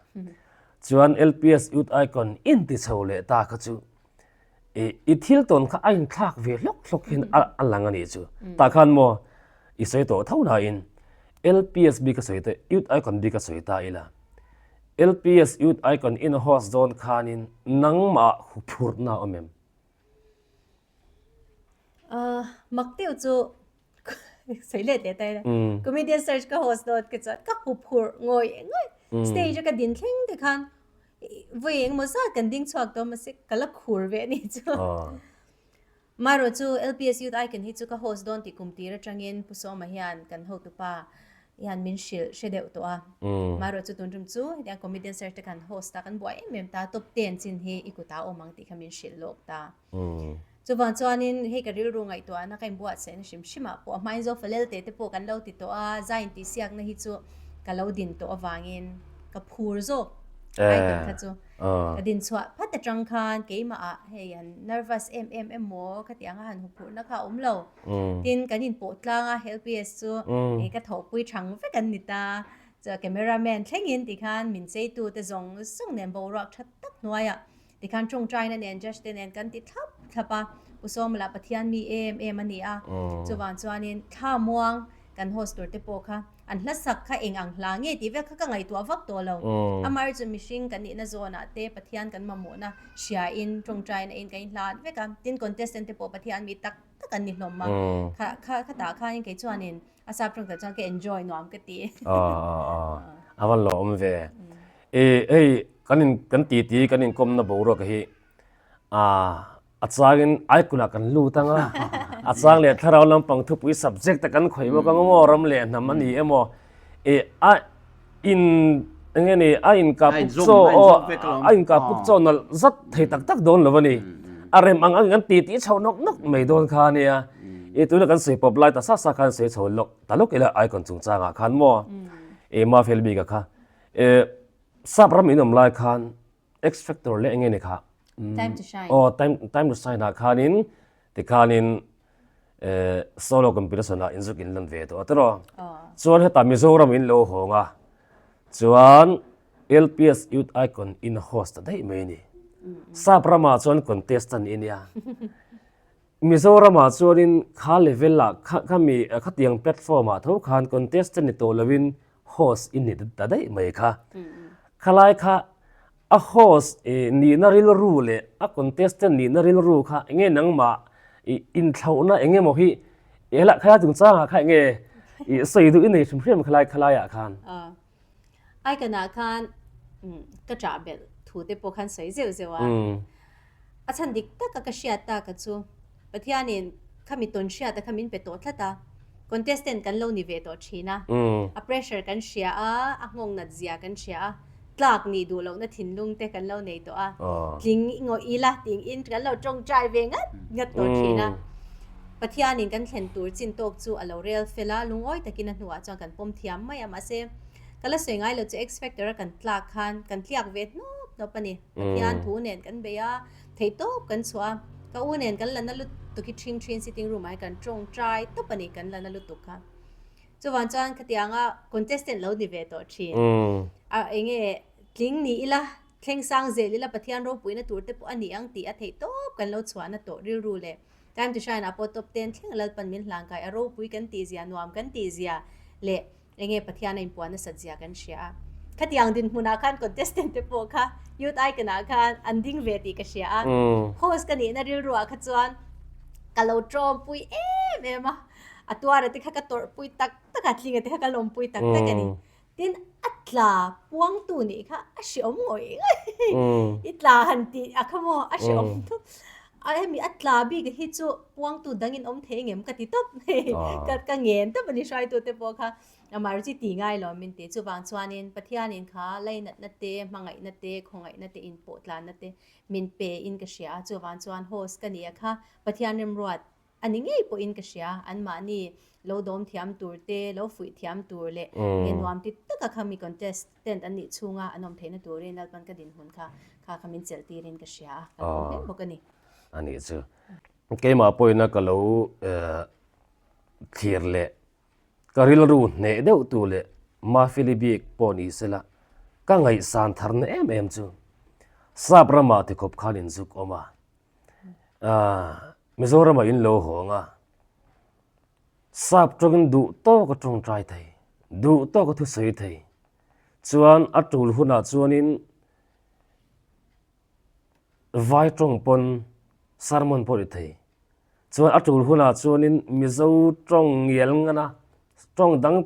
chuan LPS Youth Icon in ti chho leh ta kha chu i thil tawn kha a inthlak ve hlawk hlawk hian a lang a nih chu. Tah khan maw i sawi tawh tho nain LPS bik a sawi ta, Youth Icon bik a sawi ta ila. LPS Youth Icon in a host dawn khanin nangmah huphurhna a awm em? Mak deuh chu sawi let leh ta ila. Comedian search ka host dawn ka chuan ka huphurh ngawih ngawih. Stage a ka din thleng te khan vawi engemaw zat kan ding chhuak tawh mahse ka la khur ve a nih chu. Marawh chu LPS Youth Icon hi chu ka host dawn tih kum tir atangin Pu Sawma hian kan hotupa hian min hrilh hre deuh tawh a. Marawh chu tun tum chu hetiang comedian search te kan host a kan buai em em ta top ten chin hi i kutah a awm ang tih kha min hrilh lawk ta. Chuvang chuanin hei ka rilru ngaihtuahna ka inbuatsaihna hrim hrimah pawh a hmain Zofalel te te pawh kan lo ti tawh a, zai intihsiakna hi chu ka lo din tawh avangin ka phur zawk icon kha chu. Ka din chhuah phat atang khan keimah ah hei han nervous em em emaw khatiang a han huphurhna kha a awm lo. Tin kan inpawh tlang a LPS chu ka thawhpui thang vek an ni ta. Chuan cameraman thlengin tikhan min cheitu te zawng zawng nen boruak tha tak hnuaiah tikhan tawngtaina nen judge te nen kan ti thlap thlap a. Pu Sawma lah Pathian mi em em a ni a. Chuvang chuanin thla muang kan host tur te pawh kha An hla sak kha eng ang hla nge tih vek kha ka ngaihtuah vak tawh lo. Amah chu mihring kan nihna zawnah te Pathian kan mamawhna hriain tawngtaina in kan inhlan vek a. Tin contestant te pawh Pathian mi tak tak. tak an ni hlawm a. Kha kha khatah khanin kei chuanin a sap tawng tak chuan ka enjoy nuam ka ti. Aw aw aw a va lawm ve. I hei kan in kan titi kan inkawmna boruak hi ah A changin Aikunah kan lut ang a, a chang leh thlarau lampang thupui subject a kan khawih bawk ang maw, ram leh hnam a ni emaw, eh a in eng nge ni a inkah puk chaw aw a inkah puk chaw nalh zat thei tak tak dawn lo a ni. A rem ang angin kan ti tih chho nawk nawk mai dawn kha a nia. Eh tuna kan sawi pawp lai ta sa sa khan sawi chho lawk ta lawk ila Icon chungchangah khan maw eh Mafel bika kha eh sap ram in awm lai khan X Factor leh enge ni kha? Time to shine. Oh, time time to shine ah khanin tikhanin eh solo competition ah inzuk in lan ve tawh a tiraw. Chuan heta Mizoram in lo hawng a, chuan LPS Youth Icon in host ta daih mai a ni. Sap ramah chuan contestant i nia. Mizoramah chuanin kha level ah kha khami khatiang platform ah tho khan contestant ni tawh loin host i ni ta daih mai kha. Khalai kha a host nihna rilru leh a contestant nihna rilru kha enge nangmah i inthlauhna eng emaw hi helai khalai chungchangah kha enge i sawi duh i nei hrim hrim khalai khalaiah khan. Aikanah khan ka ṭah belh thu te pawh khan sawi zeuh zeuh a. A chhan dik taka ka hriat taka chu Pathianin khami tawn hriata kha min pe tawh tlat a, contestant kan lo ni ve tawh thin a, a pressure kan hria a, a nghawng nat zia kan hria a, tlak nih duh lohna thinlung te kan lo nei tawh a, tling ngawih ila tih in kan lo tawngtai ve ngat ngat tawh thin a. Pathianin kan thlen tur chin tawk chu a lo rel fel a, lungawi takin a hnuah chuan kan pawm thiam mai a, mahse ka la sawi ngai lo chu X-Factor a kan tlak khan kan tliak ve hnawp hnawp a ni. Pathian thu nen kan bei a, theihtawp kan chhuah a, ka u nen kan la na lutuk hi ṭhing ṭhin sitting room ah hian kan tawngtai tawp a ni, kan la na lutuk kha. Chuvang chuan khatianga contestant lo ni ve tawh ṭhin. A enge tling ni ila, thleng sang zel ila Pathian ropuina tur te pawh a ni ang tih a theihtawp kan lo chhuahna tawh rilru leh time to shine ah pawh top ten thleng Lalpan min hlangkai a ropui kan tih zia, nuam kan tih zia leh Enge Pathian a inpuan nasat zia kan hria a. Khatiang dinhmunah khan contestant te pawh kha Youth Icon ah khan an ding ve tih ka hria a. Host ka nihna rilruah kha chuan ka lo tawmpui em em a. A tuara te kha ka tawrhpui tak tak a, tlinga te kha ka lawmpui tak tak a ni. Tin, a tla puangtu nih kha a hreawm ngawih ngawih. I tla han tih a kha maw a hreawm thut. A hemi a tla bik hi chu puangtu dangin awm thei ngem ka ti tawp mai ka ka ngen tawp a ni hruaitute pawh kha amah chu ti ngai lo min ti chuvang chuanin Pathianin kha lainatna te hmangaihna te khawngaihna te inpawh tlanna te min pe in ka hria a chuvang chuan host ka nia kha Pathian remruat A ni ngei pawhin ka hria, anmahni lo dawm thiam tur te, lo fuih thiam tur leh nge nuam ti taka kha mi contestant an nih chhunga an awm theihna turin Lalpan ka dinhmun kha kha kha min chelh tirin ka hria a, ka lawm hle bawk a ni. A nih chu. Keimah pawhin a ka lo thlir leh ka rilru hneh deuh tu leh Mafeli bik pawh ni sela ka ngaihsan tharna em em chu Sap ramah tikhawp khan inzuk awm a. Mizoramah in lo hawng a, sap tawngin duh tawk a tawngtai thei, duh tawk a thusawi thei. Chuan a tul hunah chuanin vai tawng pawn sermon pawh ri thei. Chuan a tul hunah chuanin Mizo tawng ngial ngan a, tawng dang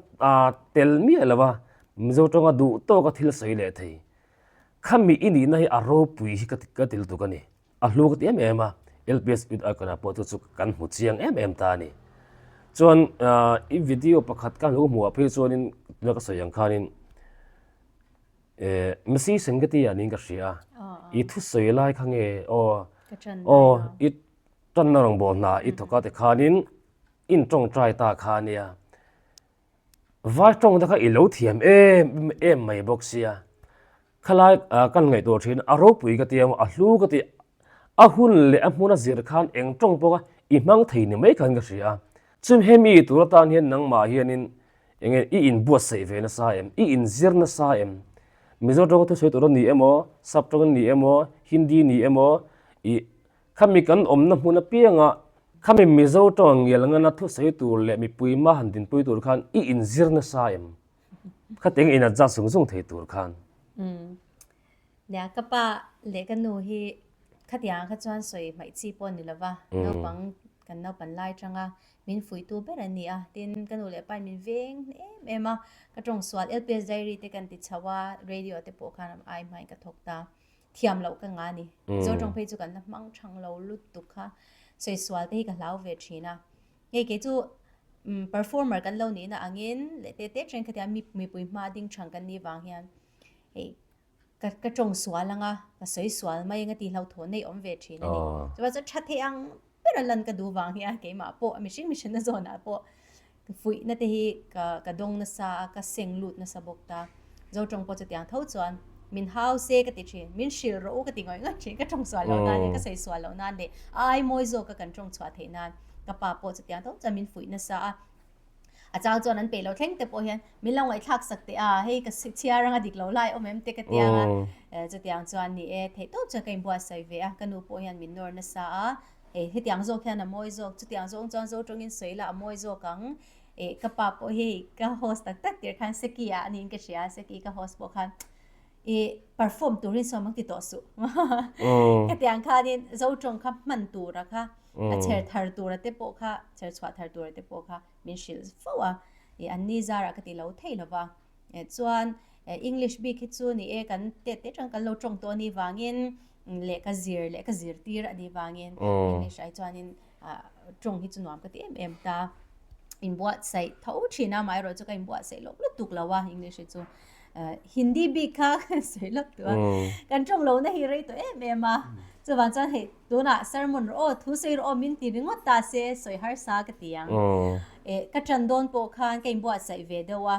tel miah lo a, Mizo tawnga duh tawk a thil sawi leh thei. Khami i nihna hi a ropui hi ka ti lutuk a ni. A hlu ka ti em em a, LPS Youth Icon ah pawh chu chu kan hmu chiang em em ta a ni. Chuan i video pakhat ka lo hmuh ah phei chuanin tuna ka sawi ang khanin eh Messi Sengeti ah niin ka hria a, i thusawi lai kha nge aw aw i tanna rawngbâwl hna i thawk a tikhanin in tawngtai ta kha a nia. Vai tawng te kha i lo thiam em em mai bawk sia. Khalai kan ngaihtuah thin a ropui ka ti a, a hlu ka ti a hun leh a hmun a zir khan eng tawng pawh kha i hmang thei ni mai khan ka hria a. Chumi hemi tur atan hian nangmah hianin eng nge i inbuatsaih ve nasa em, i inzir nasa em? Mizo tawng thusawi tur a ni emaw, sap tawng a ni emaw, Hindi ni emaw, i Khami kan awmna hmun apianga khami Mizo tawng ngial ngana thusawi tur leh mipui mah han dinpui tur khan i inzir nasa em? Khatiang in adjust zung zung thei tur khan. Umm. Nia, ka pa leh ka nu hi khatiang kha chuan sawi hmaih chi pawh ni lova, naupang. kan naupan lai tanga min fuihtu ber an ni a, tin ka nu leh pa in min veng em em a, ka tawng sual LPS diary te kan ti chho a, radio te pawh khan ai hmain ka thawk ta, thiam loh ka nga ni, Mizo tawng phei chu kan la hmang thang lo lutuk kha, sawi sual te hi ka hlau ve thin a, hei kei chu performer kan lo nihna angin leh te te then khatia mipui hma ding thang kan nih vang hian hei ka ka tawng sual anga ka sawi sual mai anga tih hlauhthawn na hi awm ve thin a ni. Chuan chuan tha thei ang ber a lan ka duh vang hian keimah pawh mihring mihring na zawnah pawh fuihna te hi ka ka dawng nasa a ka seng lut nasa bawk ta. Zo tawng pawh chutiang tho chuan min hau se ka ti thin, min hrilh rawh u ka ti ngawih ngawih thin, ka tawng sual loh nan leh ka sawi sual loh nan leh a ai mawi zawka kan tawng chhuah theih nan ka pa pawh chutiang tho chuan min fuih nasa a. A chang chuan an peih lo thleng te pawh hian min lo ngaihthlak sak teh a, hei ka chhiar anga dik lo lai awm em te ka ti ang a. Chutiang chuan ni e, theih tawp chuan ka inbuatsaih ve a, ka nu pawh hian min nawr nasa a, hei hetiang zawk hian a mawi zawk, chutiang zawng chuan zo tawngin sawi la a mawi zawk ang, eh ka pa pawh hi ka host tak tak tir khan Seki ah aniin ka hria, Seki ka host pawh khan i perform turin sawm ang ti tawh suh. Hetiang khanin zo tawng kha hman tura kha a chher thar tura te pawh kha chher chhuah thar tura te pawh kha min hrilh fo a, i an ni zarah ka ti lo thei lo va. Chuan English bik hi chu ni e kan tet te tang kan lo tawng tawh a nih vangin lehkha zir lehkha zirtir a nih vangin English ai chuanin tawng hi chu nuam ka ti em em ta. Inbuatsaih tho thin a, amaherawh chu ka inbuatsaih lawk lutuk lo a English hi chu. Hindi bik kha kan sawi lawk tawh a, kan tawng lohna hi rei tawh em em a, chuvang chuan hei tunah sermon rawh aw, thu sawi rawh aw min ti ringawt ta se sawi harsa ka ti ang. Ka tan dawn pawh khan ka inbuatsaih ve deuh a,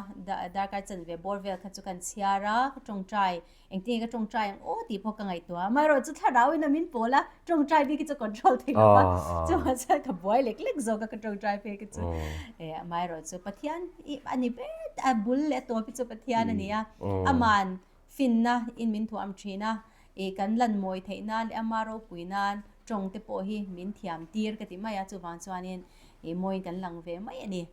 darkar chanve bawr vel kha chu kan chhiar a, ka tawngtai Engtin nge ka tawngtai ang aw tih pawh ka ngaihtuah a, amaherawh chu thlarau in a min pawl a, tawngtai bik hi chu control thei lo va, chuvang chuan ka buai lek lek zawk a ka tawngtai phei khi chu. Amaherawh chu Pathian i a ni ber a bul leh a tawp hi chu Pathian a ni a, aman finna in min thuam thin a, i kan lan mawi theih nan leh ama ropui nan tawng te pawh hi min thiam tir ka ti mai a, chuvang chuanin i mawiin kan lang ve mai a ni.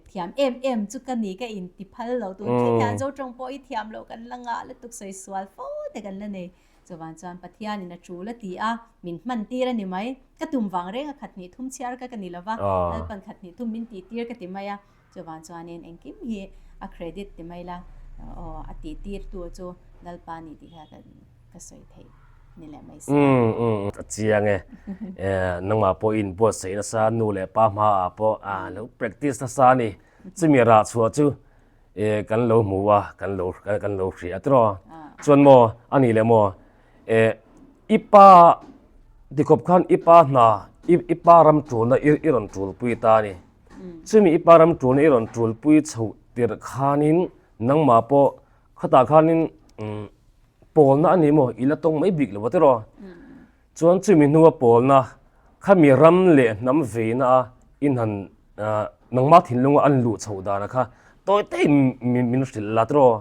Thiam em em chu ka ni ka in ti phal lo tun thleng hian zo tawng pawh i thiam loh kan la ngah lutuk sawi sual fo te kan la nei. Chuvang chuan Pathian in a tul a ti a, min hman tir a ni mai. Ka tum vang reng a khat hnih thum chhiar ka ka ni lo va, Lalpan khat hnih thum min tih tir ka ti mai a. Chuvang chuanin engkim hi a credit ti mai la, aw a tih tir tu chu Lalpa ni tih kha ka sawi theih ni leh mai si a. Umm a chiang e. Nangmah pawhin buatsaih nasa nu leh pa hmaah pawh a lo practice nasa a ni. Chumi rah chhuah chu kan lo hmu a, kan lo kan lo hria tiraw. Chuan maw a nih leh maw i pa tikhawp khan i pa hna i pa ram tulna i rawn tulpui ta a ni. Chumi i pa ram tulna i rawn tulpui chhoh tirh khanin nangmah pawh Khatah khanin pawlna a ni maw i la tawng mai bik lo a tiraw? Chuan chumi hnua pawlna khami ram leh hnam veina a inhan nangmah thinlunga an luh chhoh dana kha tawi tawiin min hrilh la tiraw?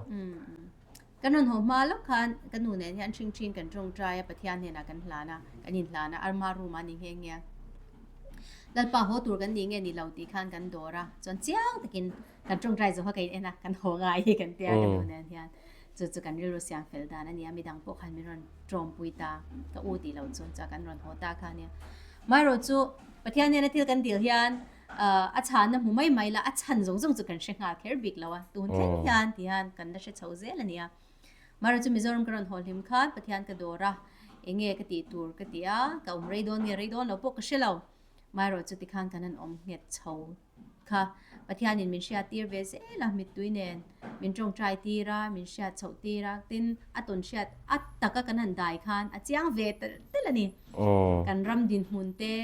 Kan rawn haw hma lawk khan ka nu nen hian ṭhing ṭhing kan ṭawngṭai a, Pathian hnenah kan hlan a, kan inhlan a, Arma room ah ni nghe nghe a. Lalpa haw tur kan nih nge ni lo tih khan kan dawr a, chuan chiang takin Kan tawngtai zawh kha ka in en a, kan haw ngai hi kan tia ka nu nen hian. Chu chu kan rilru siam fel dan a nia, midang pawh khan min rawn tawmpui ta, ka u tih loh chu, chuan kan rawn haw ta kha a nia. Amaherawh chu Pathian nena thil kan dil hian a chhanna hmu mai mai la, a chhan zawng zawng chu kan hre nghal kher bik lo a, tun thleng hian ti hian kan la hre chho zel a nia. Amaherawh chu Mizoram ka rawn haw hlim khan Pathian ka dawr a, enge ka tih tur ka ti a, ka awm rei dawn nge rei dawn lo pawh ka hre lo. Amaherawh chu tikhan kan han awm nghet chho. Kha Pathianin min hriat tir ve zel a, mittui nen min tawngtai tir a, min hriat chhoh tir a, tin a tawn hriat a taka kan han dai khan a chiang ve telh telh a ni. Kan ram dinhmun te,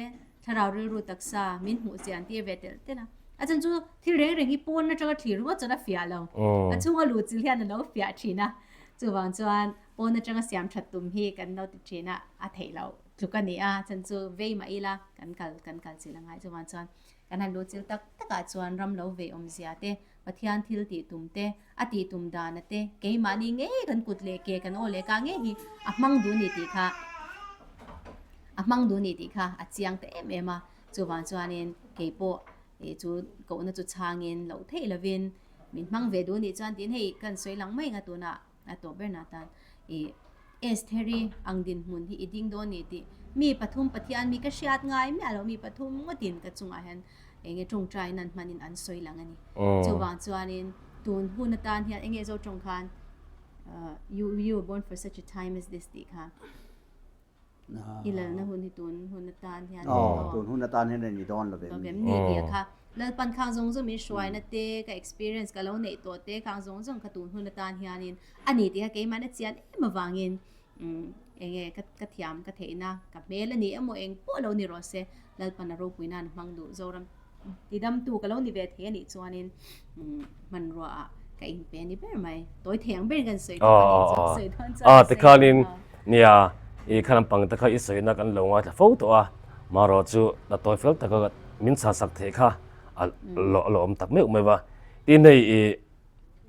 thlarau rilru taksa min hmuh chian tir ve telh telh a. A chhan chu thil reng reng hi pawn atanga thlir ringawt chuan a fiah lo. A chhunga luh chil hian a lo fiah thin a. Chuvang chuan pawn atanga siam that tum hi kan lo ti thin a, a theih loh tluk a ni a. A chhan chu vei mah ila kan kal kan kal chilh a ngai. Chuvang chuan Kan han luhchilh tak takah chuan ram lo vei awmzia te, Pathian thil tih tum te, a tih tum dana te, keimahni ngei kan kut leh ke kan aw leh ka ngei hi a hmang duh ni tih kha a hmang duh ni tih kha a chiang ta em em a. Chuvang chuanin kei pawh chu kohna chu chhangin loh theih lovin min hmang ve duh nih chuan tiin hei kan sawi lang mai anga tunah a tawp ber na tan i Estheri ang dinhmun hi i ding dawn ni tih. Mi pathum Pathian mi ka hriat ngai miah lo mi pathum ngawtin ka chungah hian eng nge tawngtai nan hmanin an sawi lang a ni. Chuvang chuanin tun hun atan hian eng nge zo tawng khan you you were born for such a time as this tih kha i lalna hun hi tun hun atan hian Aw, tun hun atan hian a ni dawn lo vem ni. Ni tih kha Lalpan khang zawng zawng min hruaina te ka experience ka lo neih tawh te khang zawng zawng kha tun hun atan hianin a ni tih kha keimahna chian em avangin Eng nge ka thiam ka theihna ka hmel a ni emaw eng pawh lo ni rawh se Lalpan a ropui nan hmang duh Zoram tidamtu ka lo ni ve thei a nih chuanin hmanrua ah ka inpe a ni ber mai tawi thei ang berin kan sawi tawp a nih chu sawi dawn chuan a tikhanin nia i kha lampang te kha i sawina kan lo ngaithla fo tawh a marawh chu la tawi fel taka min chhasak theih kha a lawm tak meuh mai va tin hei i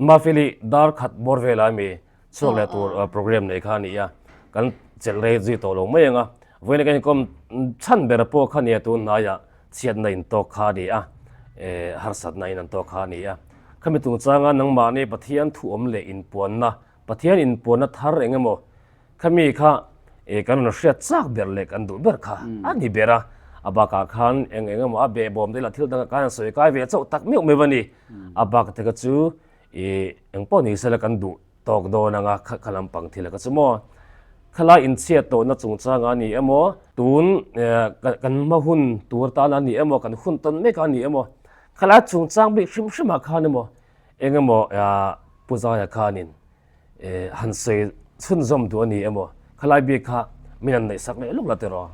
Mafeli dar khat bawr velah ami chhuak leh tur program nei kha a ni a, kan chelh rei zui tawh lo mai ang a, vawiin kan inkawm chhan ber pawh kha nia tun hnaiah chhiatna intawk kha a ni a, eh harsatna in an tawk kha a ni a, khami chungchanga nangmahni Pathian thuawm leh inpuanna, Pathian inpuanna thar eng emaw khami kha eh kan rawn hriat chak ber leh kan duh ber kha a ni ber a, a bakah khan eng eng emaw a behbawm te lah thil dangah khan an sawi kai ve chauh tak meuh meuh a ni, a bak te kha chu I eng pawh ni sela kan duh tawk dawn anga kha kha lampang thil a ka chu maw? Khalai inchhiat tawhna chungchanga a ni emaw, tun kan hma hun tur tan a ni emaw, kan hun tawn mek a ni emaw, khalai chungchang bik hrim hrimah khan emaw eng emaw Pu Zaia khanin han sawi chhunzawm duh a ni emaw, khalai bik kha min han neihsak leh lawk la tiraw?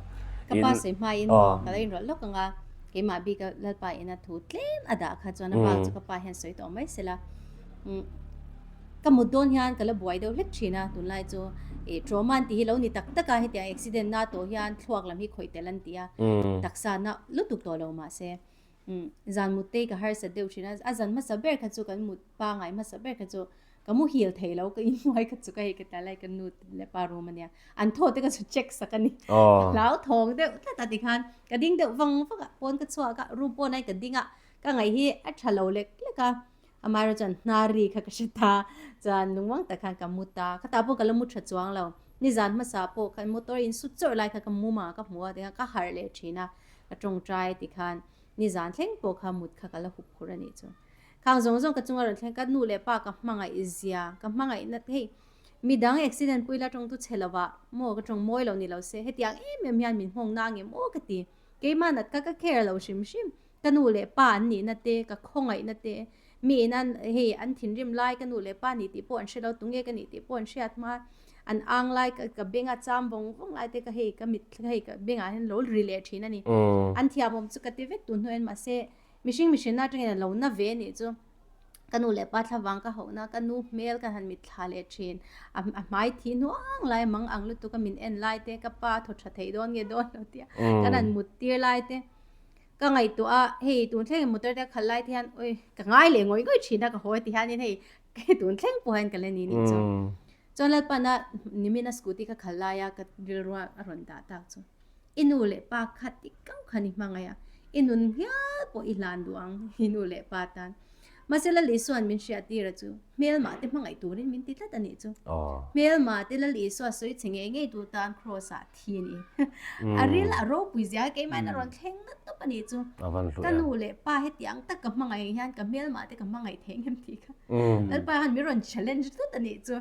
Ka pa sawi hmain maw ka lo inrawlh lawk anga keimah bika Lalpa ina thu tlem a dah kha chuan a bak chu ka pa hian sawi tawh mai sela. Ka mut dawn hian ka la buai deuh hlek thin a, tunlai chu ih trauma an tih hi lo ni tak tak a, hetiang accident na tawh hian thluak lam hi khawih tel an ti a, taksa na lutuk tawh lo mahse zan mut te hi ka harsat deuh thin a, a zan hmasa ber kha chu kan mut pangai hmasa ber kha chu ka muhil thei lo ka inhnuai kha chu ka hei ka ta lai ka nu leh pa room ania an thaw te ka chu check sak a ni ka hlau thawng deuh tlat a tikhan ka ding deuh vang vang a pawn ka chhuak a room pawn ai ka ding a ka ngaih hi a tha lo lek lek a amaherawh chuan hnar ri kha ka hre ta chuan lungmuang tak khan ka mu ta ka tah pawh ka la mu tha chuang lo nizan hmasa pawh khan motor in su chawrh lai kha ka mum a ka hmu a tikhan ka harh leh thin a ka tawngtai tikhan nizan thleng pawh kha mut kha ka la hup khur a nih chu. Khang zawng zawng ka chunga rawn thleng ka nu leh pa ka hmangaih zia ka hmangaihna hei midang accident pui la tawng tu chhe lova maw ka tawng mawi lo ni lo se hetiang em em hian min nghawng na ngem aw ka ti keimah nat kha ka care lo hrim hrim ka nu leh pa an nihna te ka khawngaihna te mi in an hei an thinrim lai ka nu leh pa ni tih pawh an hre lo tunge ka nih tih pawh an hriat hma an ang lai ka benga cham vawng vawng lai te ka hei ka mit hei ka bengah hian lo ri leh thin a ni an thiamawm chu ka ti vek tun hnuaiin mahse Mihring mihrinna atangin a lo na ve anih chu. Ka nu leh pa thlavang ka hauhna, ka nu hmel ka han mitthla leh thin. A a hmai thi hnuang lai mang ang lutuk a min en lai te, ka pa thaw tha theih dawn nge dawn lo tia kan han mut tir lai te. Ka ngaihtuah a, hei tun thleng motor te a khalh lai te hian oi ka ngai leh ngawih ngawih thin a ka haw ti hianin hei tun thleng pawh hian ka la ni nih chu. Chuan Lalpana nimina scooty ka khalh lai a ka rilrua a rawn dah tak chu. I nu leh pa kha ti kau khan i hmangaih a, i nun ngial pawh i hlan duh ang i nu leh pa tan. Mahse Lal Isua'n min hriattir a chu, hmelmah te hmangaih turin min ti tlat a nih chu. Hmelmah te Lal Isua sawi chhe ngei ngei tu tan Kraws ah thi a ni. A ril a ropui zia keimahin a rawn thleng ngat tawp a nih chu. Ka nu leh pa hetiang tak ka hmangaih hian ka hmelmah te ka hmangaih thei ngem tih kha. Lalpa khan min rawn challenge tlat a nih chu.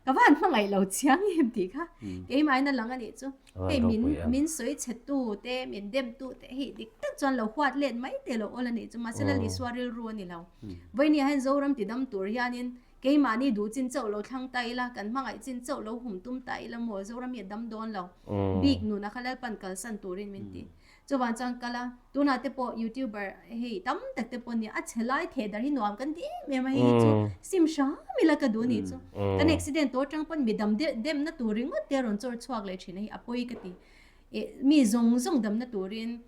Ka va han hmangaih lo chiang em tih kha keimahin a lang a nih chu. Hei min min sawi chhe tu te min dem tu te hi dik tak chuan lo huat let mai te lo awl a nih chu mahse Lal Isua rilru a ni lo. Vawinia hian Zoram ti dam tur hianin keimahni duh chin chauh lo thlang ta ila kan hmangaih chin chauh lo hum tum ta ila maw Zoram hi a dam dawn lo. Bik nuna kha Lalpan kalsan turin min ti. Chuvan chuan kal a, tunah te pawh youtuber hei tam tak te pawh nia a chhe lai theh dar hi nuam kan ti em em a hei hi chu sim hram ila ka duh nih chu. Kan accident tawh atang pawn mi dam deuh demna tur ringawt te a rawn chawr chhuak leh thin a hei a pawi ka ti. Ih mi zawng zawng damna turin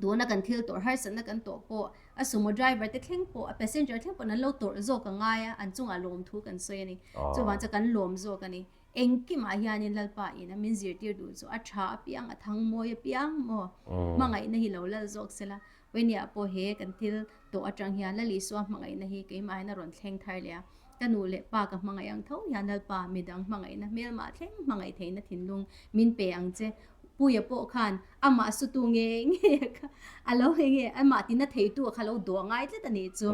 tuna kan thil tawrh harsatna kan tawh pawh a sumo driver te thleng pawh a passenger thleng pawh an lo tawrh zawk a ngai a an chungah lawmthu kan sawi a ni. Chuvan chuan kan lawm zawk a ni. Engkimah hianin Lalpa ina min zirtir duh chu a tha apiang, a thang mawi apiang maw? Hmangaihna hi lo lal zawk sela. Vawiniah pawh he kan thil tawh atang hian Lal Isua hmangaihna hi keimahin a rawn thleng thar leh a. Ka nu leh pa ka hmangaih ang tho hian Lalpa midang hmangaihna hmelmah thleng hmangaih theihna thinlung min pe ang che. Puia pawh khan amah sutu nge nge kha a lo eng nge amah tina theitu a kha lo dawh ngai tlat a nih chu.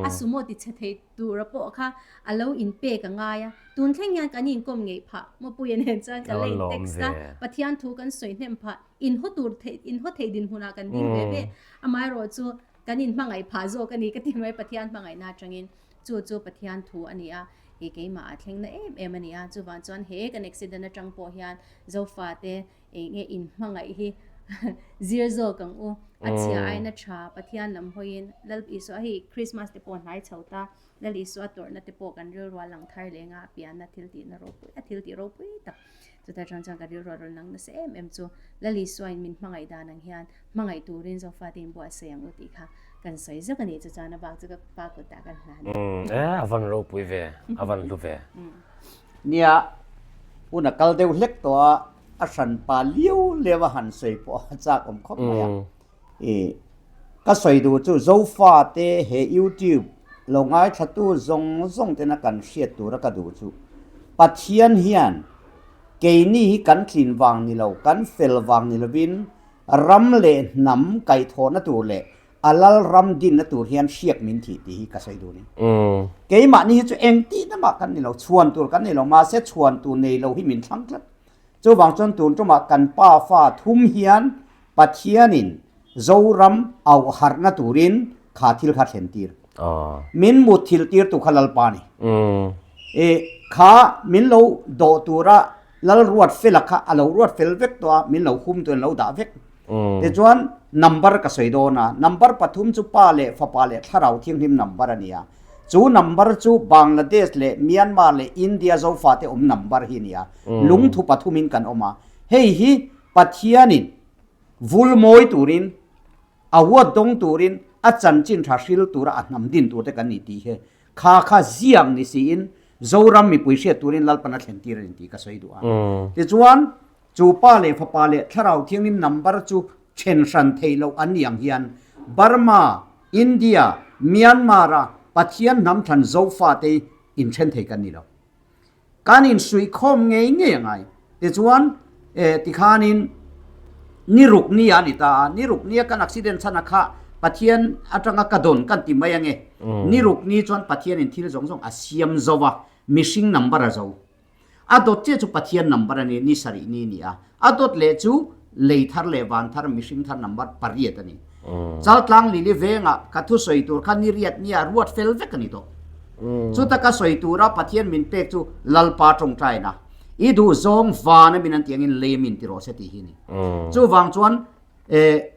A sumo tichhe thei tura pawh kha a lo inpek a ngai a. Tun thleng hian kan inkawm ngeih phah Mapuia nen chuan kan la in text a, Pathian thu kan sawi hnem phah, inhaw tur theih inhaw thei dinhmunah kan ding ve ve. Amaherawhchu kan inhmangaih phah zawk a ni ka ti mai Pathian hmangaihna atangin chu chu Pathian thu a ni a, ih keimah a thleng na em em a ni a. Chuvang chuan he kan accident atang pawh hian Zofate eng nge inhmangaih hi zir zawk ang u. A chhia aina tha Pathian lam hawiin Lal Isua hei Christmas te pawh hnai chho ta Lal Isua tawrhna te pawh kan rilru a lang thar leng a, a pianna thil tihna ropui a thil tih ropui tak chuta tang chuan kan rilru a rawn lang nasa em em chu Lal Isuain min hmangaih dan ang hian hmangaih turin Zofate in buatsaih ang u tih kha kan sawi zak a ni chu chuan a bak chu ka pa kutah kan hlan a. E a van ropui ve, a van hlu ve. Nia, hun a kal deuh hlek tawh a, a hranpa liau liau a han sawi pawh a chak awm khawp mai a. I ka sawi duh chu Zofate he YouTube lo ngaithlatu zawng zawng tena kan hriat tura ka duh chu Pathian hian keini hi kan tlin vang ni lo, kan fel vang ni lovin ram leh hnam kaihthawhna tur leh a lal ram dinna tur hian hriak min thih tih hi ka sawi duh a ni. Keimahni hi chu engtihna mah kan ni lo, chhuan tur kan ni lo, mahse chhuan tur nei lo hi min thlang tlat. Chuvang chuan tun tumah kan pa fa thum hian Pathianin Zoram auh harhna turin kha thil kha thlen tir. Min mut thil tirtu kha Lalpa a ni. I kha min lo dawh tura Lal ruat fela kha a lo ruat fel vek tawh a, min lo hum tuin a lo dah vek. Tichuan number ka sawi dawn a, number pathum chu Pa leh Fapa leh Thlarau Thianghlim number a ni a. Chu number chu Bangladesh leh Myanmar leh India Zofate awm number hi a ni a. Lungthu pathumin kan awm a. Hei hi Pathianin vul mawi turin, a huat dawng turin, a chanchin tha hril tura a hnam din turte kan ni tih hi kha kha ziak ni siin Zoram mipui hriat turin Lalpan a thlen tir a ni tih ka sawi duh a. Tichuan, chu Pa leh Fapa leh Thlarau Thianghlim number chu then hran theih loh an ni ang hian Burma, India, Myanmar-a Pathian hnam thlan Zofate inthen thei kan ni lo. Kan insuihkhawm ngei ngei a ngai. Tichuan, eh, tikhanin ni ruk ni a ni ta a, ni ruk nia kan accident chhan a kha Pathian atanga ka dawn kan ti mai ange. Ni ruk ni chuan Pathianin thil zawng zawng a siam zo va, mihring number a zo. A dawt chiah chu Pathian number a ni, ni sarih ni ni a. A dawt leh chu lei thar leh van thar, mihring thar number pariat a ni. Chaltlang Lili vengah ka thusawi tur kha ni riat nia ruat fel vek a ni tawh. Chuta ka sawi tura Pathian min pek chu Lalpa tawngtaina, I duh zawng van a min an tih angin lei a min ti rawh se tih hi a ni. Chuvang chuan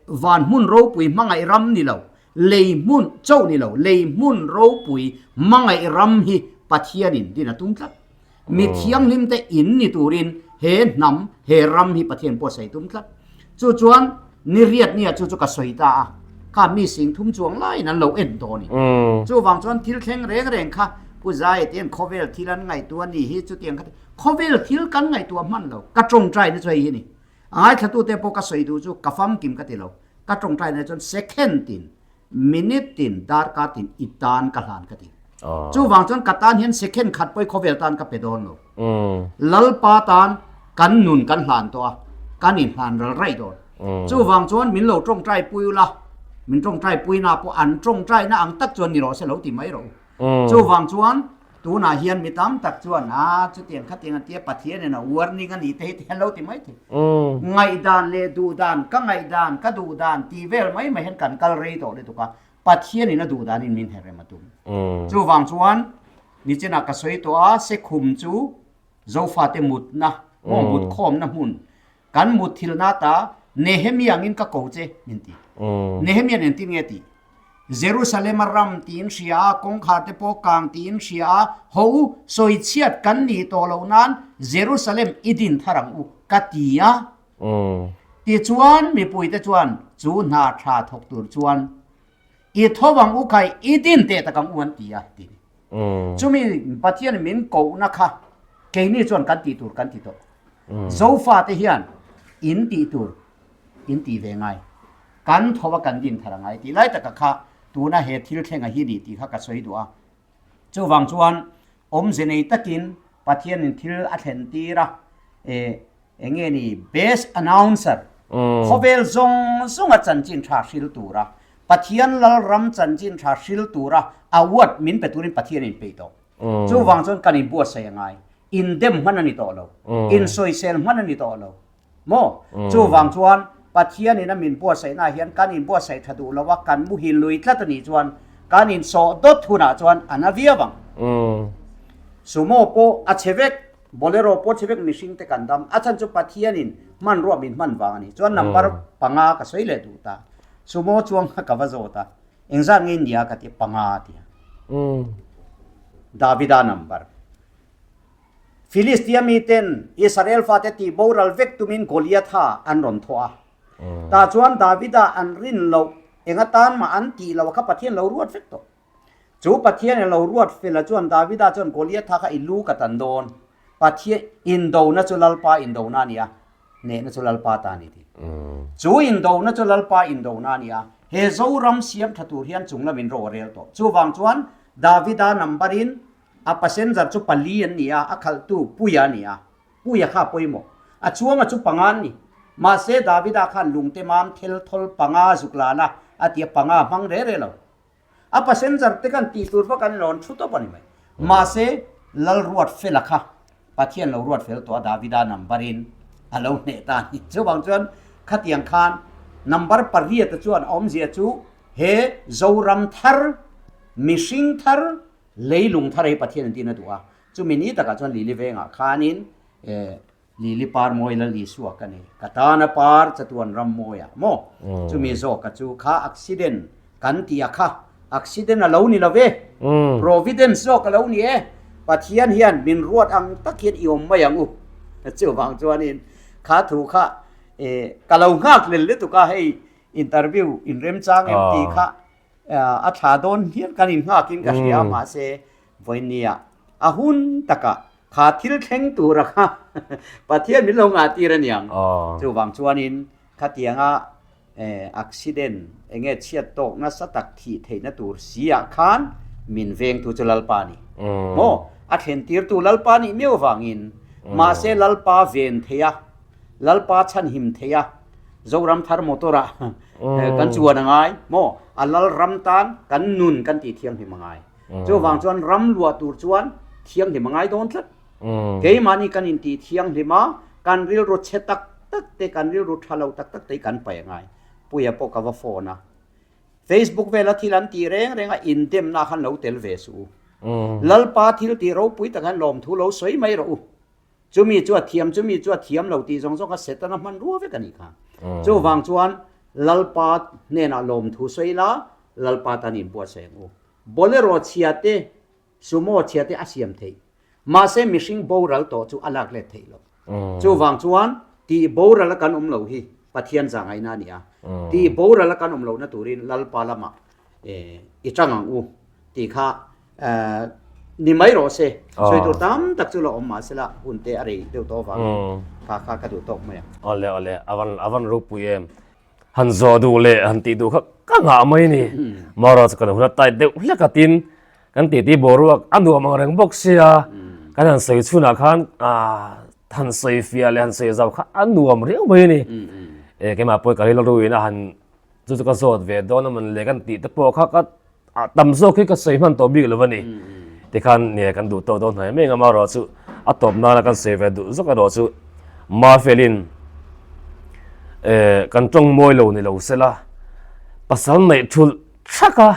van hmun ropui hmangaih ram ni lo, lei hmun chauh ni lo, lei hmun ropui hmangaih ram hi Pathianin din a tum tlat. Mi thianghlim te in ni turin he hnam, he ram hi Pathian pawh sawi tum tlat. Chu chuan ni riat nia chu chu ka sawi ta a, kha mi sing thum chuang laiin an lo en tawh a ni. Chuvang chuan thil thleng reng reng kha Pu Zaia te hian khawvel thil an ngaihtuah a ni hi chutiang kha khawvel thil kan ngaihtuah hman lo. Ka tawngtaina chu hei hi a ni. A ngaithlatute pawh ka sawi duh chu ka famkim ka ti lo. Ka tawngtaina chuan second tin Minute tin, darkar tin i tan ka hlan ka ti. Chuvang chuan ka tan hian second khat pawh i khawvel tan ka pe dawn lo. Lalpa tan kan nun kan hlan tawh a, kan inhlan ral raih dawn. Chuvang chuan min lo tawngtai pui ula, min tawngtai puina pawh an tawngtaina ang tak chuan ni rawh se lo ti mai rawh u. Chuvang chuan tunah hian mi tam tak chuan a chutiang khatiang an tia Pathianin a warning a ni te hi ti hian lo ti mai thei. Ngaihdan leh duhdan, ka ngaihdan, ka duhdan tih vel mai mai hian kan kal rei tawh lutuk a, Pathianin a duhdanin min herrem a tum. Chuvang chuan nichinah ka sawi tawh a, Sekhum chu Zofate mutna, maw mutkhawmna hmun, kan mutthilna ta Nehemia angin ka ko che min ti. Nehemia engtin nge tih? Jerusalem a ram tiin hria a, kawngkhar te pawh kang tiin hria a, Ho u, sawichhiat kan nih tawh loh nan Jerusalem i din thar ang u, ka ti a. Tichuan mipuite chuan chu hna tha thawk tur chuan i tho ang u khai, i din teh tak ang u an ti a, ti. Chumi Pathian min kohna kha keini chuan kan tih tur kan ti tawh. Zofate hian in tih tur in tih ve ngai. Kan tho a kan din thar a ngai tih lai taka kha tuna he thil thlenga hi ni tih kha ka sawi duh a. Chuvang chuan awmze nei takin Pathianin thil a thlen tir a, e. Enge ni best announcer khawvel zawng zawnga chanchin tha hril tura Pathian Lalram chanchin tha hril tura award min pe turin Pathian in peih tawh. Chuvang chuan kan inbuatsaih a ngai. Indem hman a ni tawh lo. Insawisel hman a ni tawh lo. Maw? Chuvang chuan Pathian in a min buatsaihna ah hian kan inbuatsaih tha duh lo a, kan muhil lui tlat a nih chuan kan insawh dawt hunah chuan a na viau ang. Sumo pawh a chhe vek. Bolero pawh chhe vek mihring te kan dam. A chhan chu Pathianin hmanrua min hman vang a ni. Chuan number panga ka sawi leh duh ta. Sumo chuang kha ka va zawt a. Engzat nge nia ka ti a, panga a ti a. Davida number. Filistia miten Israel fate tih boral vek tumin Goliatha an rawn thawh a. Tah chuan Davida an rin loh eng atan mah an tih loh kha Pathian lo ruat vek tawh. Chu Pathian a lo ruat fel a chuan Davida chuan Goliatha kha i lu ka tan dawn. Pathian indona chu Lalpa indona a ni a, hnehna chu Lalpa ta a ni tih. Chu indona chu Lalpa indona a ni a, he Zoram siam tha tur hian chung lamin ro a rel tawh. Chuvang chuan Davida number in a passenger chu pali an ni a, a khalhtu Puia a ni a, Puia kha a pawimawh. A chuanga chu panga an ni. Mahse Davida khan lungte mam thel thawl panga zuk lan a, a ti a, panga a hmang re re lo. A passenger te khan tih tur vak an rawn thu tawp a ni mai. Mahse, Lal ruat fela kha Pathian lo ruat fel tawh a Davida number in a lo hneh ta a ni. Chuvang chuan khatiang khan number pariat a chuan a awmzia chu he Zoram thar, mihring thar, leilung thar hi Pathian an tin a duh a. Chumi ni takah chuan Lili vengah khanin eh Lili par mawi Lal Isua ka nei. Ka tana par chatuan ram mawiah maw? Chumi zawka chu kha accident kan tih a kha. Accident a lo ni lo ve. Providence zawk a lo ni e. Pathian hian min ruat ang tak hian i awm mai ang u. Chuvang chuanin kha thu kha ka lo nghak lel lutuk a, hei interview inremchang em tih kha a thla dawn hian kan innghakin ka hria mahse vawinia a hun takah Kha thil thleng tura kha Pathian min lo ngah tir a niang. Chuvang chuanin khatianga accident enge chhiat tawk nasa tak thih theihna tur si ah khan min vengtu chu Lalpa a ni. Maw? A thlen tirtu Lalpa nih miau vangin mahse Lalpa ven thei a, Lalpa chhanhim thei a, Zoram thar motor ah kan chuan a ngai. Maw? A Lalram tan kan nun kan tih thianghlim a ngai. Chuvang chuan ram luah tur chuan thianghlim a ngai dawn tlat. Keimahni kan intih thianghlim a, kan rilru chhe tak tak te, kan rilru tha lo tak tak te hi kan paih a ngai. Puia pawh ka va phone a, Facebook vela thil an tih reng reng a, indemna khan lo tel ve suh u. Lalpa thil tih ropui tak hian lawmthu lo sawi mai rawh u. Chumi chu a thiam, chumi chu a thiam lo tih zawng zawng kha Setana hmanrua vek a nih kha. Chuvang chuan Lalpa hnenah lawmthu sawi la, Lalpa tan inbuatsaih ang u. Bolero chhia te, Sumo chhia te a siam theih. Mahse mihring boral tawh chu a lak let theih lo. Chuvang chuan tih boral a kan awm lo hi Pathian zahngaihna a ni a. Tih boral a kan awm lohna turin Lalpa lamah i tang ang u tih kha ni mai rawh se. Sawi tur tam tak chu la awm mahsela hun te a rei deuh tawh avangin kha kha ka duh tawk mai ang. Awle awle avan avan ropui em. Han zawh duh leh han tih duh kha ka ngah mai ni. Marawh chu kan hun a tight deuh hlek a tin kan titi boruak a nuam ang reng bawk sia kan han sawi chhunah khan han sawi fiah leh han sawi zau kha a nuam riau mai ni. E keimah pawh ka rilru in a han chu chu ka zawt ve dawn a man le kan tih te pawh kha ka tam zawk hi ka sawi hman tawh bik lo a ni. Tikhan nge kan duh tawk dawn hnai mai ang amaherawh chu a tawp nana kan sawi ve duh zawk erawh chu Mafelin eh kan tawng mawi lo ni lo sela pasal neih thulh thak a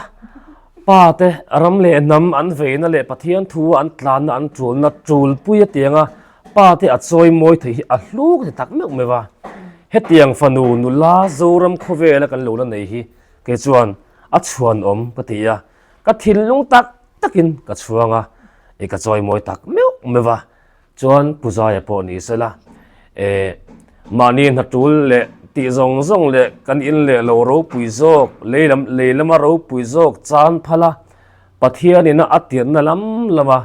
pa te ram leh hnam an veina leh Pathian thu an tlanna an tulna tulpui a tianga pa te a chawi mawi thei hi a hlu ka ti tak meuh meuh a. Hetiang fanu nula Zoram khawvela kan lo la nei hi kei chuan a chhuanawm ka ti a, ka thinlung tak takin ka chhuang a, i ka chawi mawi tak meuh meuh a, chuan Pu Zaia pawh ni sela, eh mahni hna tul leh tih zawng zawng leh kan in leh lo ropui zawk, lei lam lei lama ropui zawk chan phal a, Pathianin a tirna lam lama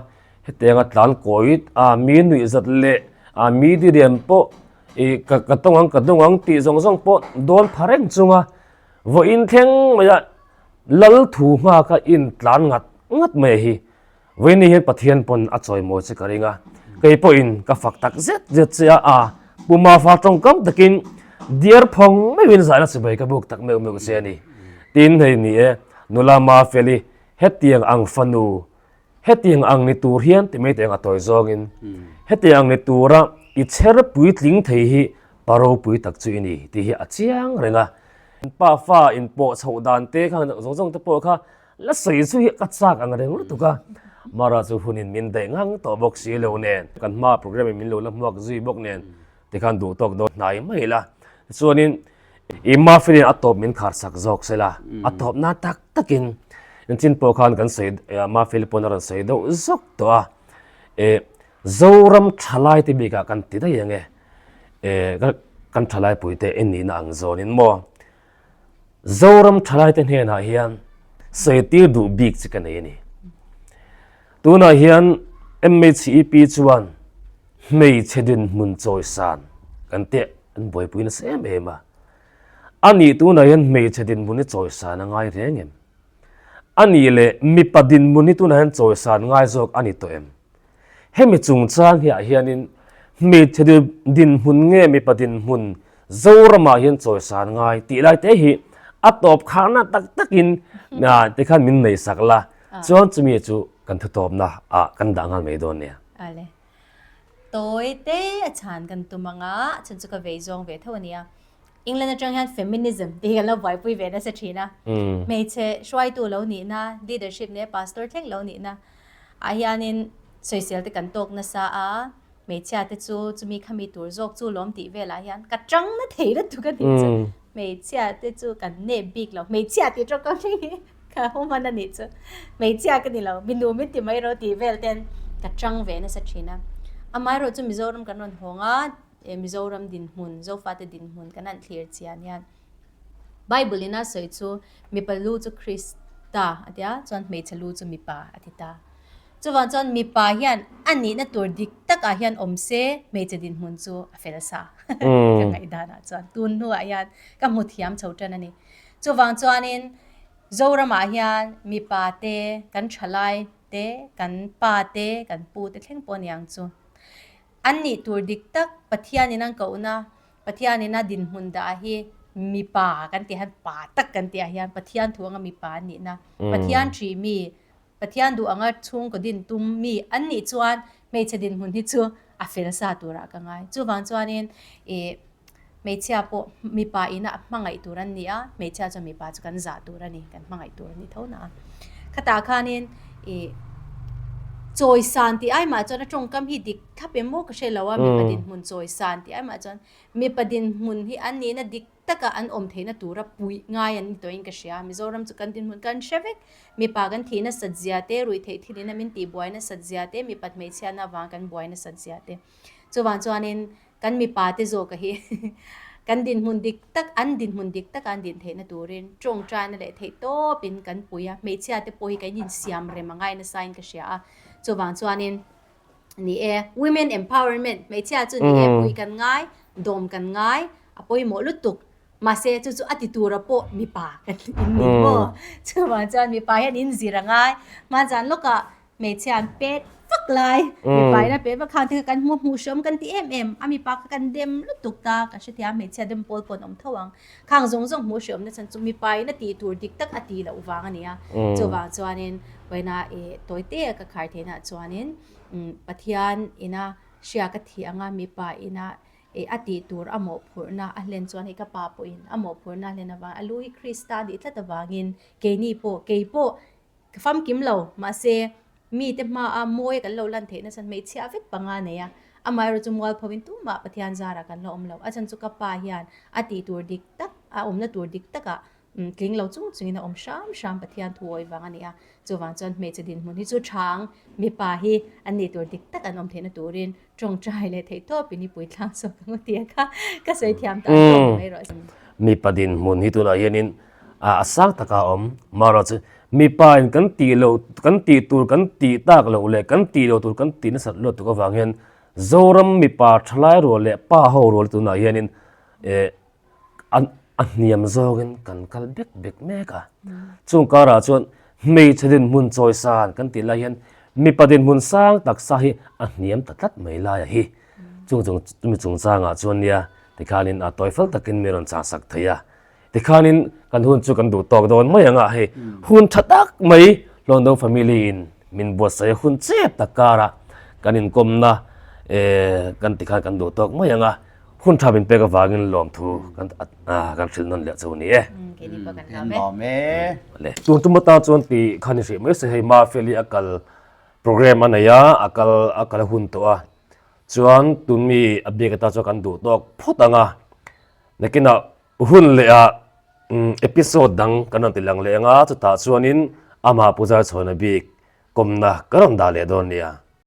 hetianga tlan kawi a mi nuih zat leh a mi diriam pawh i ka ka tawng ang ka dawng ang tih zawng zawng pawh dawn pha reng chunga Vawiin thleng maia lal thu nghaka in tlan ngat ngat mai hi vawiin ni hian Pathian pawn a chawimawi che ka ring a, kei pawhin ka fak tak zet zet che a, a. Pu Mafa tawngkam takin diar phawng meuhin zahna chibai ka buk tak meuh meuh che a ni. Tin, hei ni e, nula Mafeli hetiang ang fanu, hetiang ang ni tur hian ti mai teh ang a tawi zawngin, hetiang ang ni tura i chher puitling thei hi pa ropui tak chu i ni tih hi a chiang reng a. Pa fa inpawh chhoh dan te kha zawng zawng te pawh kha La sawi chu hi ka chak ang reng lutuk a, Mara chu hunin min daih ngang tawh bawk si lo nen, kan hma programme in min lo la hmuak zui bawk nen tikhan duh tawk dawn hnai mai ila. Chuanin i Mafeli'n a tawp min khar sak zawk se la, a tawp na tak takin engchin pawh khan kan sawi Mafeli pawn a rawn sawi deuh zawk tawh a, e Zoram thalai te bikah kan ti daih ang e, e kan thalai puite en nihna ang zawnin maw. Zoram thalaite hnenah hian sawitir duh bik chi ka nei a ni. Tunah hian MHEP chuan hmeichhe dinhmun chawisan kan teh an buaipui nasa em em a. A nih tunah hian hmeichhe dinhmun hi chawisan a ngai reng em? A nih leh mipa dinhmun hi tunah hian chawisan ngai zawk a ni tawh em? Hemi chungchang hi ah hianin hmeichhe dinhmun nge mipa dinhmun Zoramah hian chawisan ngai tih lai te hi a tawp kharna tak takin tikhan min nei sak la chuan chumi chu kan thutawpna ah kan dah nghal mai dawn nia. Ale. Tawi te a chhan kan tum anga chhan chu ka vei zawng ve tho ania. England atang hian feminism tih hi kan lo buaipui ve nasa thin a. Hmeichhe hruaitu lo nihna, leadership leh pastor thleng lo nihna ah hianin sawisel te kan tawk nasa a, hmeichhia te chu chumi khami tur zawk chu lawm tih velah hian ka tang na thei lutuk a nih chu. Hmeichhia te chu kan nep bik lo, hmeichhia tih tawk ang hi ka human a nih chu. Hmeichhia ka ni lo, mi nu min ti mai rawh tih vel ten ka tang ve nasa thin a. Amaherawhchu chu Mizoram kan rawn hawng a, Mizoram dinhmun, Zofate dinhmun kan han thlir chian hian Bible in a sawi chu mipa lu chu Krista a tia chuan hmeichhe lu chu mipa a ti ta. Chuvang chuan mipa hian a nihna tur dik takah hian awm se hmeichhe dinhmun chu a fel sa ka ngaihdanah chuan tun hnuah hian ka hmu thiam chho tan a ni. Chuvang chuanin Zoramah hian mipa te, kan thalai te, kan pa te, kan pu te thleng pawh aniang chu an nih tur dik tak Pathianin an kohna Pathianin a dinhmun dah hi mipa kan tih hian pa tak kan tih ah hian Pathian thu anga mipa an nihna, Pathian ṭih mi, Pathian duh anga chhungkaw din tum mi an nih chuan hmeichhe dinhmun hi chu a fel sa turah ka ngai. Chuvang chuanin ih hmeichhia pawh mipa ina hmangaih tur an ni a, hmeichhia chuan mipa chu kan zah tur a ni, kan hmangaih tur a ni tho na a. Khatah khanin ih chawisan tih ai mah chuan a tawngkam hi dik Thlap em maw ka hre lo a, mipa dinhmun chawisan tih aimah chuan mipa dinhmun hi an nihna dik taka an awm theihna tura puih ngai an ni tawhin ka hria. Mizoram chu kan dinhmun kan hre vek. Mipa kan thih nasat zia te, ruih theih thil ina min tihbuai nasat zia te, mipat hmeichhiatna avang kan buai nasat zia te. Chuvang chuanin kan mipa te zawka hi kan dinhmun dik tak, an dinhmun dik taka an din theihna turin tawngtaina leh theih tawpin kan pui a, hmeichhia te pawh hi kan insiam rem a ngai nasain ka hria a. Chuvang chuanin. Ni e, women empowerment, hmeichhia chu ni e, pui kan ngai, dawm kan ngai, a pawimawh lutuk. Mahse chu chu a ti tura pawh mipa kan in ni maw? Chuvang chuan mipa hian in zir a ngai. Hmanzan lawkah hmeichhia an pet vak lai, mipa in a pet vak khang te kha kan hmu hmuh hreawm kan ti em em. A mipa kha kan dem lutuk ta, ka hrethiam hmeichhia dem pawl pawh an awm tho ang. Khang zawng zawng hmuh hreawm na chhan chu mipa in a tih tur dik tak a tih loh vang a ni a. Chuvang chuanin vawiina i tawi te a ka khar theihna chuanin Pathian ina hria ka thih anga mipa ina a tih tur a mawhphurhna a hlen chuan hei ka pa pawhin a mawhphurhna a hlen avang a lu hi Krista a nih tlat avangin keini pawh kei pawh Ka famkim lo, mahse, mite hmaa mawi kan lo lan theihna chhan hmeichhia vek panga nei a, amaherawhchu mualpho-in tumah Pathian zarah kan la awm lo. A chhan chu ka pa hian a tih tur dik tak, a awmna tur dik takah tling lo chung chungin a awm hram hram Pathian thu awih vang a ni a. Chuvang chuan hmeichhe dinhmun hi chu thang mipa hi an nih tur dik tak an awm theihna turin tawngtai leh theihtawpin i puitlang zawk ang u tia kha ka sawi thiam ta ang tawk mai rawh. Mipa dinhmun hi tunah hianin a sang taka a awm. Marawh chu mipa in kan tih loh, kan tih tur kan tih tak loh leh kan tih loh tur kan tih nasat luat tuk avang hian Zoram mipa thalai rual leh pa ho rual tunah hianin eh a a hniam zawngin kan kal bek bek mek a. Chung karah chuan hmeichhe dinhmun chawisan kan tih lai hian mipa dinhmun sang taksa hi a hniam ta tlat mai laia hi. Chung chung chumi chungchangah chuan nia tikhanin a tawi fel takin mi rawn chahsak thei a. Tikhanin kan hun chu kan duh tawk dawn mai ang a, hei hun tha tak mai Hlawndo family in min buatsaih a hun chep tak karah kan inkawmna eh kan tikhan kan duh tawk mai ang a, hun tha min pek avangin lawmthu kan kan hrilh nawn leh chu a ni e. Keini pawh kan lawm e. Le. Tun tum atan chuan tih khan i hrih mai se hei Mafeli a kal program a nei a, a kal a kal a hun tawh a, chuan tun mi a biak atan chuan kan duh tawk phawt ang a, nakinah hun leh ah episode dang kan rawn ti lang leh ang a, chutah chuanin amah Puja Chhawna bik kawmna ka rawn dah leh dawn nia.